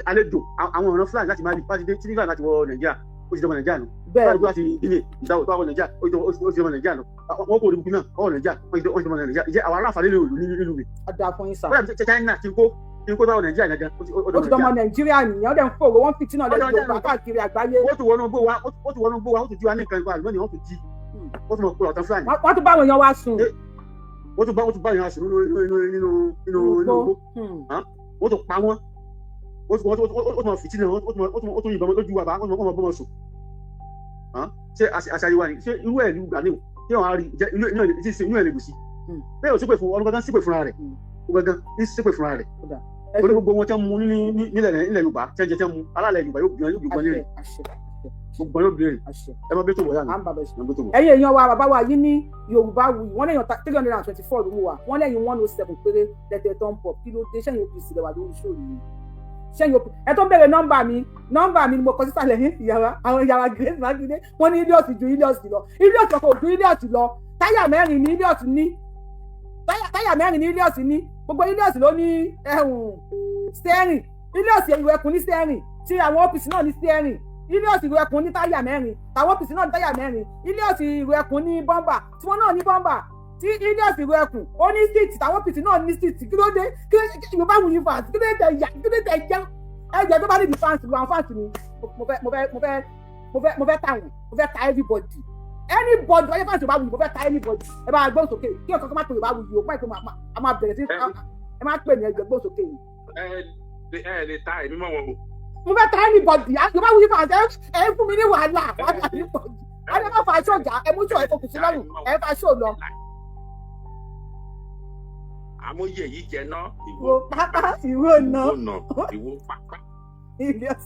àlejò àwọn ọ̀ràn Fúlàní láti máa rí pàṣẹ tí nígbà láti wọ Nàìjíríà ó ti dọmọ Nàìjíríà nù. Bẹ́ẹ̀ láti Guinea ìdáwó tó wọ Nàìjíríà ó ti dọmọ Nàìjíríà nù. Wọ́n kò rí bukú náà ọ̀rọ̀ Nàìjíríà ó ti dọmọ Nàìjíríà. Ìjẹ́ àwọn aláǹfààní lè lù nílùú mi. Ọ̀dà fún yín sà. Bóyá China ti kó báwọn Nàìjíríà gangan. Ó ti dọmọ Nàìjíríà nìyẹn, ó dẹ̀ ń fòrò wọ́n fìtínà lẹ́yìn Yorùbá káàkiri àgbáyé. Ó ti wọnú gbó wa, ó ti wọnú gbó wa, ó ti jí wa ní nǹkan ìgbà àlùmọ́nì, wọ́n ti jí. Ó ti mọ̀ pé ọ̀tán Fúlàní. Wọ́n tún bá àwọn èèyàn wa sùn. Wọ́n tún bá èèyàn wa sùn nínú igbó. Wọ́n tún pa wọ́n, ó tún máa fìtí náà, ó tún yìnbọn lójú wa bá ó tún máa bọ́mọ sùn. Ṣé àṣà yìí wà ní ṣé irú ẹ̀ ní gbà ní o ṣé wọn á rí inú ẹ̀ lè gùn sí. Bẹ́ẹ̀ ò sípè fún ọdún gangan, sípè fúnra rẹ̀ gangan ní sípè fúnra rẹ̀ torí gbogbo wọn tẹ́ mu nílẹ̀ Yorùbá tẹ́ jẹ tẹ́ mu alálẹ̀ Yorùbá yóò gbìyànjú yóò gbìyànjú rẹ̀ gbogbo yóò béèrè ẹ má bẹ́ẹ̀ tó wọ̀ yá mi. Ẹ̀yin èèyàn wa, bàbá wa yìí ní Yorùbá wuyì, wọ́n lẹ́yìn 324 ló wù wá, wọ́n lẹ́yìn 107 péré tẹ̀tẹ̀ tó ń pọ̀. Kí ló dé sẹ́yìn OPC lẹ́wà lórí ṣòro yìí? Sẹ́yìn OPC ẹ tó ń béèrè nọ́mbà mi, nọ́mbà mi ni mo kọ sísàlẹ̀ ní ìyàrá àwọn ìyàrá Grace Mákindé. Wọ́n ní Ilios ju Ilios lọ, Ilios kò ju Ilios lọ, táyà mẹ́rin ní Ilios ní, táyà mẹ́rin ní Ilios ní, gbogbo Ilios ló ní steering, Ilios ìwé ẹkùn ní steering, tí àwọn OPC náà ní steering, Ilios ìwé ẹkùn ní táyà mẹ́rin, tàwọn OPC náà ní táyà mẹ́rin, Ilios ìwé ẹkùn ní bọ́mbà, tí wọ́n náà ní bọ́mbà, tí Ilios ìwé ẹkùn ó ní seat, tàwọn OPC náà ní seat. Kí ló dé? Kí Yorùbá wù yín fans, kí ló dé yà, kí ló dé jẹ́ ẹ̀jẹ̀ tó bá ní di fans lu àwọn fans mi. Mo fẹ́ ta wọn, mo fẹ́ ta everybody, anybody wáyé fans Yorùbá wù yín, mo fẹ́ ta anybody. Ẹ bá gbọ́n sókè kí ọ̀kan kan má pè Yorùbá wù yín o, pẹ́ pé a máa bẹ̀rẹ̀ sí ẹ má pè ní ẹgbẹ́ gbọ́n sókè yìí. Ẹ lè ta èmi mọ́ wọn o. Mo fẹ́ ta anybody. Yorùbá wù yín fans, ẹ fún mi ní wàhálà, wàhálà ní pọ̀jù. Ẹ má fa aṣọ ọjà, ẹ mú ṣọ, ẹ fokùn sí lọ́rùn, ẹ fa aṣọ lọ. Àmóye yìí jẹ ná. Ìwò pápá ìwò nà. Ìwò pápá. Ilios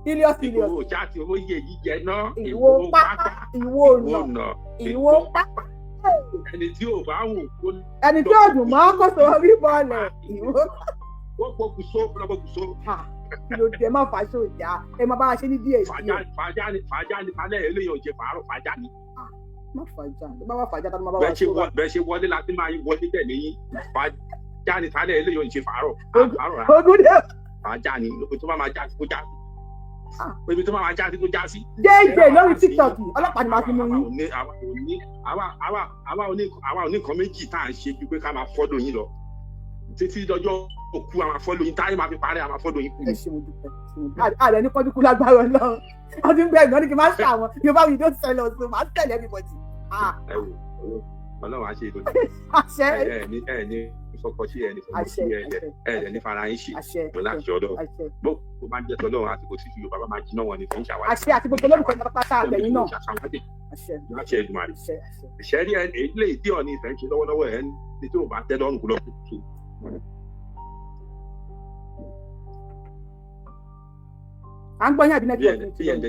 Ilios Ilios. Ìwò jáde àmóye yìí jẹ ná. Ìwò pápá ìwò nà ìwò pápá. Ẹni tí ò bá wù kó. Ẹni tí ò dùn mọ́ kó sọ orí bọ́ọ̀lù ìwò. Ó pokùnso ó pokùnso. Kí ló dé? Ẹ má fàṣọ ìjà, ẹ má bá a ṣe ní díẹ̀ díẹ̀. Fàájà ni fàájà ni falẹ̀ eléyìí ò jẹ fàárọ̀ fàájà ni. Má fàájà, tó bá wà fàájà tó má bá wà ṣó. Bẹ́ẹ̀ ṣe wọlé láti máa wọlé tẹ̀lé yín, fàájà ni falẹ̀ eléyìí ò jẹ fàárọ̀. Ogun dé. Fàájà ni tó bá máa já kó já. Ibi tó máa wá já sí kó já sí. Déédéé lórí TikTok, ọlọ́pàá ni màá fi mú Àwa yín. ò ní àwa ò ní àwa àwa àwa ò ní àwa ò ní nǹkan méjì tá à ń ṣe ju pé ká máa follow yín lọ títí dọjọ́ òkú. Àwọn follow yín táyé máa fi parẹ́, àwọn follow yín kú. Ẹ ṣe, mo dúpẹ́, ẹ ṣé, mo dúpẹ́. Ààrẹ ní kọ́dúkú lágbára Ọlọ́run. Wọ́n ti ń bẹ̀rù náà ní kí n máa ṣàwọn Yorùbá, we don't sell us, so máa tẹ̀lé everybody. Ah, Ẹ wò, Ọlọ́run á ṣe ètò. Àṣẹ. Ẹ ní fọkọ sí, ẹ ní fọkọ sí. Àṣẹ. ẹ ẹ ẹ ní fara yín ṣe Àṣẹ. pẹ̀lú àṣẹ Ọlọ́run. Àṣẹ. Bó kó bá ń jẹ́ tọ́lọ́run, àsìkò tí Yorùbá bá máa jiná wọn ní fún ṣàwárí. Àṣẹ, àti gbogbo olólùfẹ́ ní pátápátá, àtẹ̀yìn náà. Àṣẹ. Láṣẹ Èdùmàrè. Àṣẹ, àṣẹ. Ìṣẹ́rí ẹ, èyí tí Ọọ̀ni Ifẹ̀ ń ṣe lọ́wọ́lọ́wọ́ ẹ̀ ní tí ò bá tẹ́ lọ́rùn kó lọ kú tu. À ń gbọ́ yín, àbí Bí network ẹ bí yẹn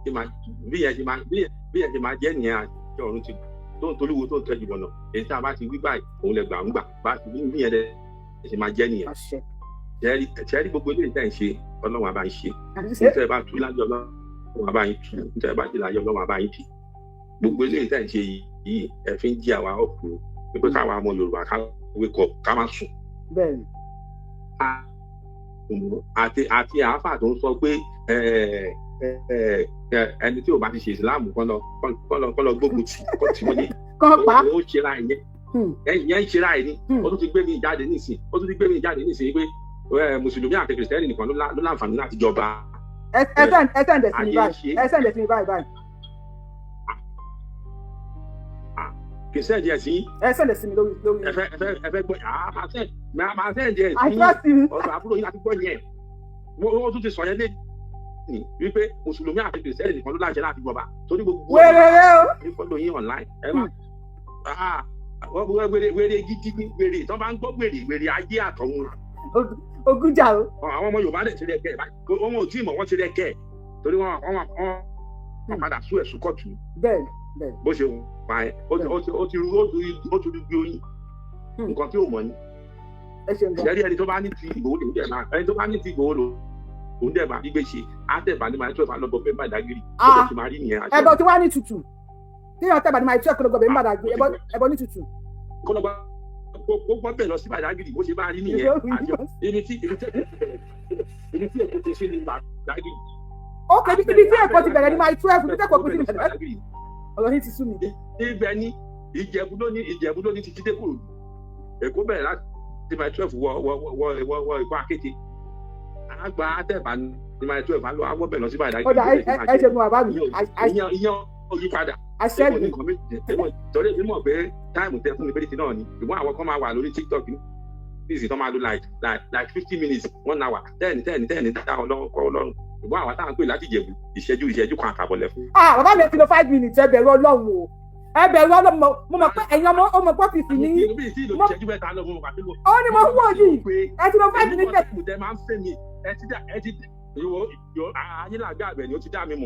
ṣe máa bí yẹn ṣe máa bí yẹn bí yẹn ṣe máa jẹ́ nìyẹn. Àti ọ̀run ti tó ń tolúwo tó ń tẹ́jú bọ̀nà, èyí tá a bá ti wí báyìí òun lẹ gbà ń gbà bá ti wí, bí yẹn lẹ ṣe máa jẹ́ nìyẹn. Àṣẹ. Ṣẹ́rí, gbogbo eléyìí tẹ̀ ń ṣe, Ọlọ́run á bá ń ṣe. Àṣẹ. Nítorí ẹ bá tú láyé, Ọlọ́run á bá yín tú. Nítorí ẹ bá ti láyé, Ọlọ́run á bá yín tì. Gbogbo eléyìí tẹ̀ ń ṣe yìí, ẹ fi ń jí àwa ọ̀pọ̀ pé káwa ọmọ Yorùbá ká wake up, ká má sùn. Bẹ́ẹ̀ni. Àti àáfà tó ń sọ pé ẹni tí ò bá ti ṣe ìsìláàmù kán lọ gbógun tì kán tì wọ́n ní Kán pa. ó ṣe ra ìyẹn, ìyẹn ń ṣe ra ẹ̀ ní. Ó tún ti gbé mi jáde nísìn, ó tún ti gbé mi jáde nísìn pé mùsùlùmí àti kìrìsìtẹ́nì nìkan ló láǹfààní láti jọba. Ẹ send ẹ̀ sí mi Ayé báyìí. ṣe. Ẹ send ẹ̀ sí mi báyìí báyìí. Kìrìsìtẹ́nì ẹ̀ sí. Ẹ send ẹ̀ sí mi lórí. Ẹ fẹ́ gbọ́, àá máa send, máa send ẹ̀ I sí. trust you. Ọ̀dọ̀ àbúrò yín láti gbọ́ yẹn. Wọ́n tún ti sọ yẹn lé ní wípé mùsùlùmí àti kìrìsìtẹ́nì nìkan ló láṣẹ láti jọba torí gbogbo Wéréré o. ní follow yín online. Ẹ má wéré wéré gidi ní wéré tí wọ́n bá ń gbọ́ wéré wéré ayé àtọ̀run. Ogun jà o. Àwọn ọmọ Yorùbá dẹ̀ ti rẹ̀ kẹ́ ẹ̀ báyìí, wọn ò tí ì mọ̀, wọ́n ti rẹ̀ kẹ́ ẹ̀ torí wọ́n padà sún ẹ̀sùn kóòtù. Bẹ́ẹ̀ni bẹ́ẹ̀ni. Bó ṣe wà ẹ́, ó ti ru bí oyin nǹkan tí ò mọ̀ ni. Ẹ ṣeun gan. Ìṣẹ́rí, ẹni tó bá ní ti Ìgbòho lòún dẹ̀ máa, ẹni tó bá ní ti Ìgbòho lòún dẹ̀ máa gbígbé ṣe á tẹ̀ bá ní máa tó ẹ̀fà lọ́gbọ̀ bẹ́ẹ̀ bá ìdágìrì ó dẹ̀ ti máa rí nìyẹn. Ẹbọ tí wàá ní tutù téèyàn tẹ̀ bá ní máa tú ẹ̀kọ́ lọ́gbọ̀n bẹ́ẹ̀ ń bàdà gbé ẹbọ ní tutù. Kó lọ gbọ́, kó gbọ́ bẹ́ẹ̀ lọ sí Bàdágìrì, bó ṣe bá rí nìyẹn. Àjọ ibi tí èkó ti ṣe ní Bàdágìrì. Ok, ibi tí ẹ̀kọ́ ti bẹ̀rẹ̀ ní máa tú ẹ̀fún, ibi tí ẹ̀kọ́ ti bẹ̀rẹ̀. Ọ̀rọ̀ yìí ti sú mi. Ibẹ̀ ni Ìjẹ̀bú ló ní títí dé Kòròdú. Èkó bẹ̀rẹ̀ láti Mile 12 wọ Èkó Akéte, àgbà àtẹ̀bà ní Mile 12 á lọ awọ́ bẹ̀ lọ sí Bàdágìrì. Ọ̀dà, ẹ ṣe gun bàbá mi. Ìyẹn òyípadà. Aṣẹ́gun. Nǹkan méjì torí èmi mọ̀ pé time tẹ fún mi péréte náà ni, ṣùgbọ́n àwọn kan máa wà lórí TikTok nísìsiyìí tó máa lo like 50 minutes, one hour, ten ten ten dá Ọlọ́run kọ́ Ọlọ́run, ṣùgbọ́n àwọn táwọn ń pè láti Ìjẹ̀bú, ìṣẹ́jú 1.5 lẹ̀ fún. Ah, bàbá mi, ti lo 5 minutes. Ẹ bẹ̀rù Ọlọ́run o, ẹ bẹ̀rù Ọlọ́run. Mo mọ̀ pé ẹ̀yin ọmọ pọ́fìsì ní. Bí ìsì ìlò ìṣẹ́jú 3 lọ, mo mọ̀ pàtó. Ó ní mo wọ̀ yìí, ẹ ti lo 5 minutes. Ẹ máa ń fẹ́ mi, ẹ ti dá ẹ ti ìwọ ayé làgbé àgbẹ̀ ni ó ti dá mi mọ̀.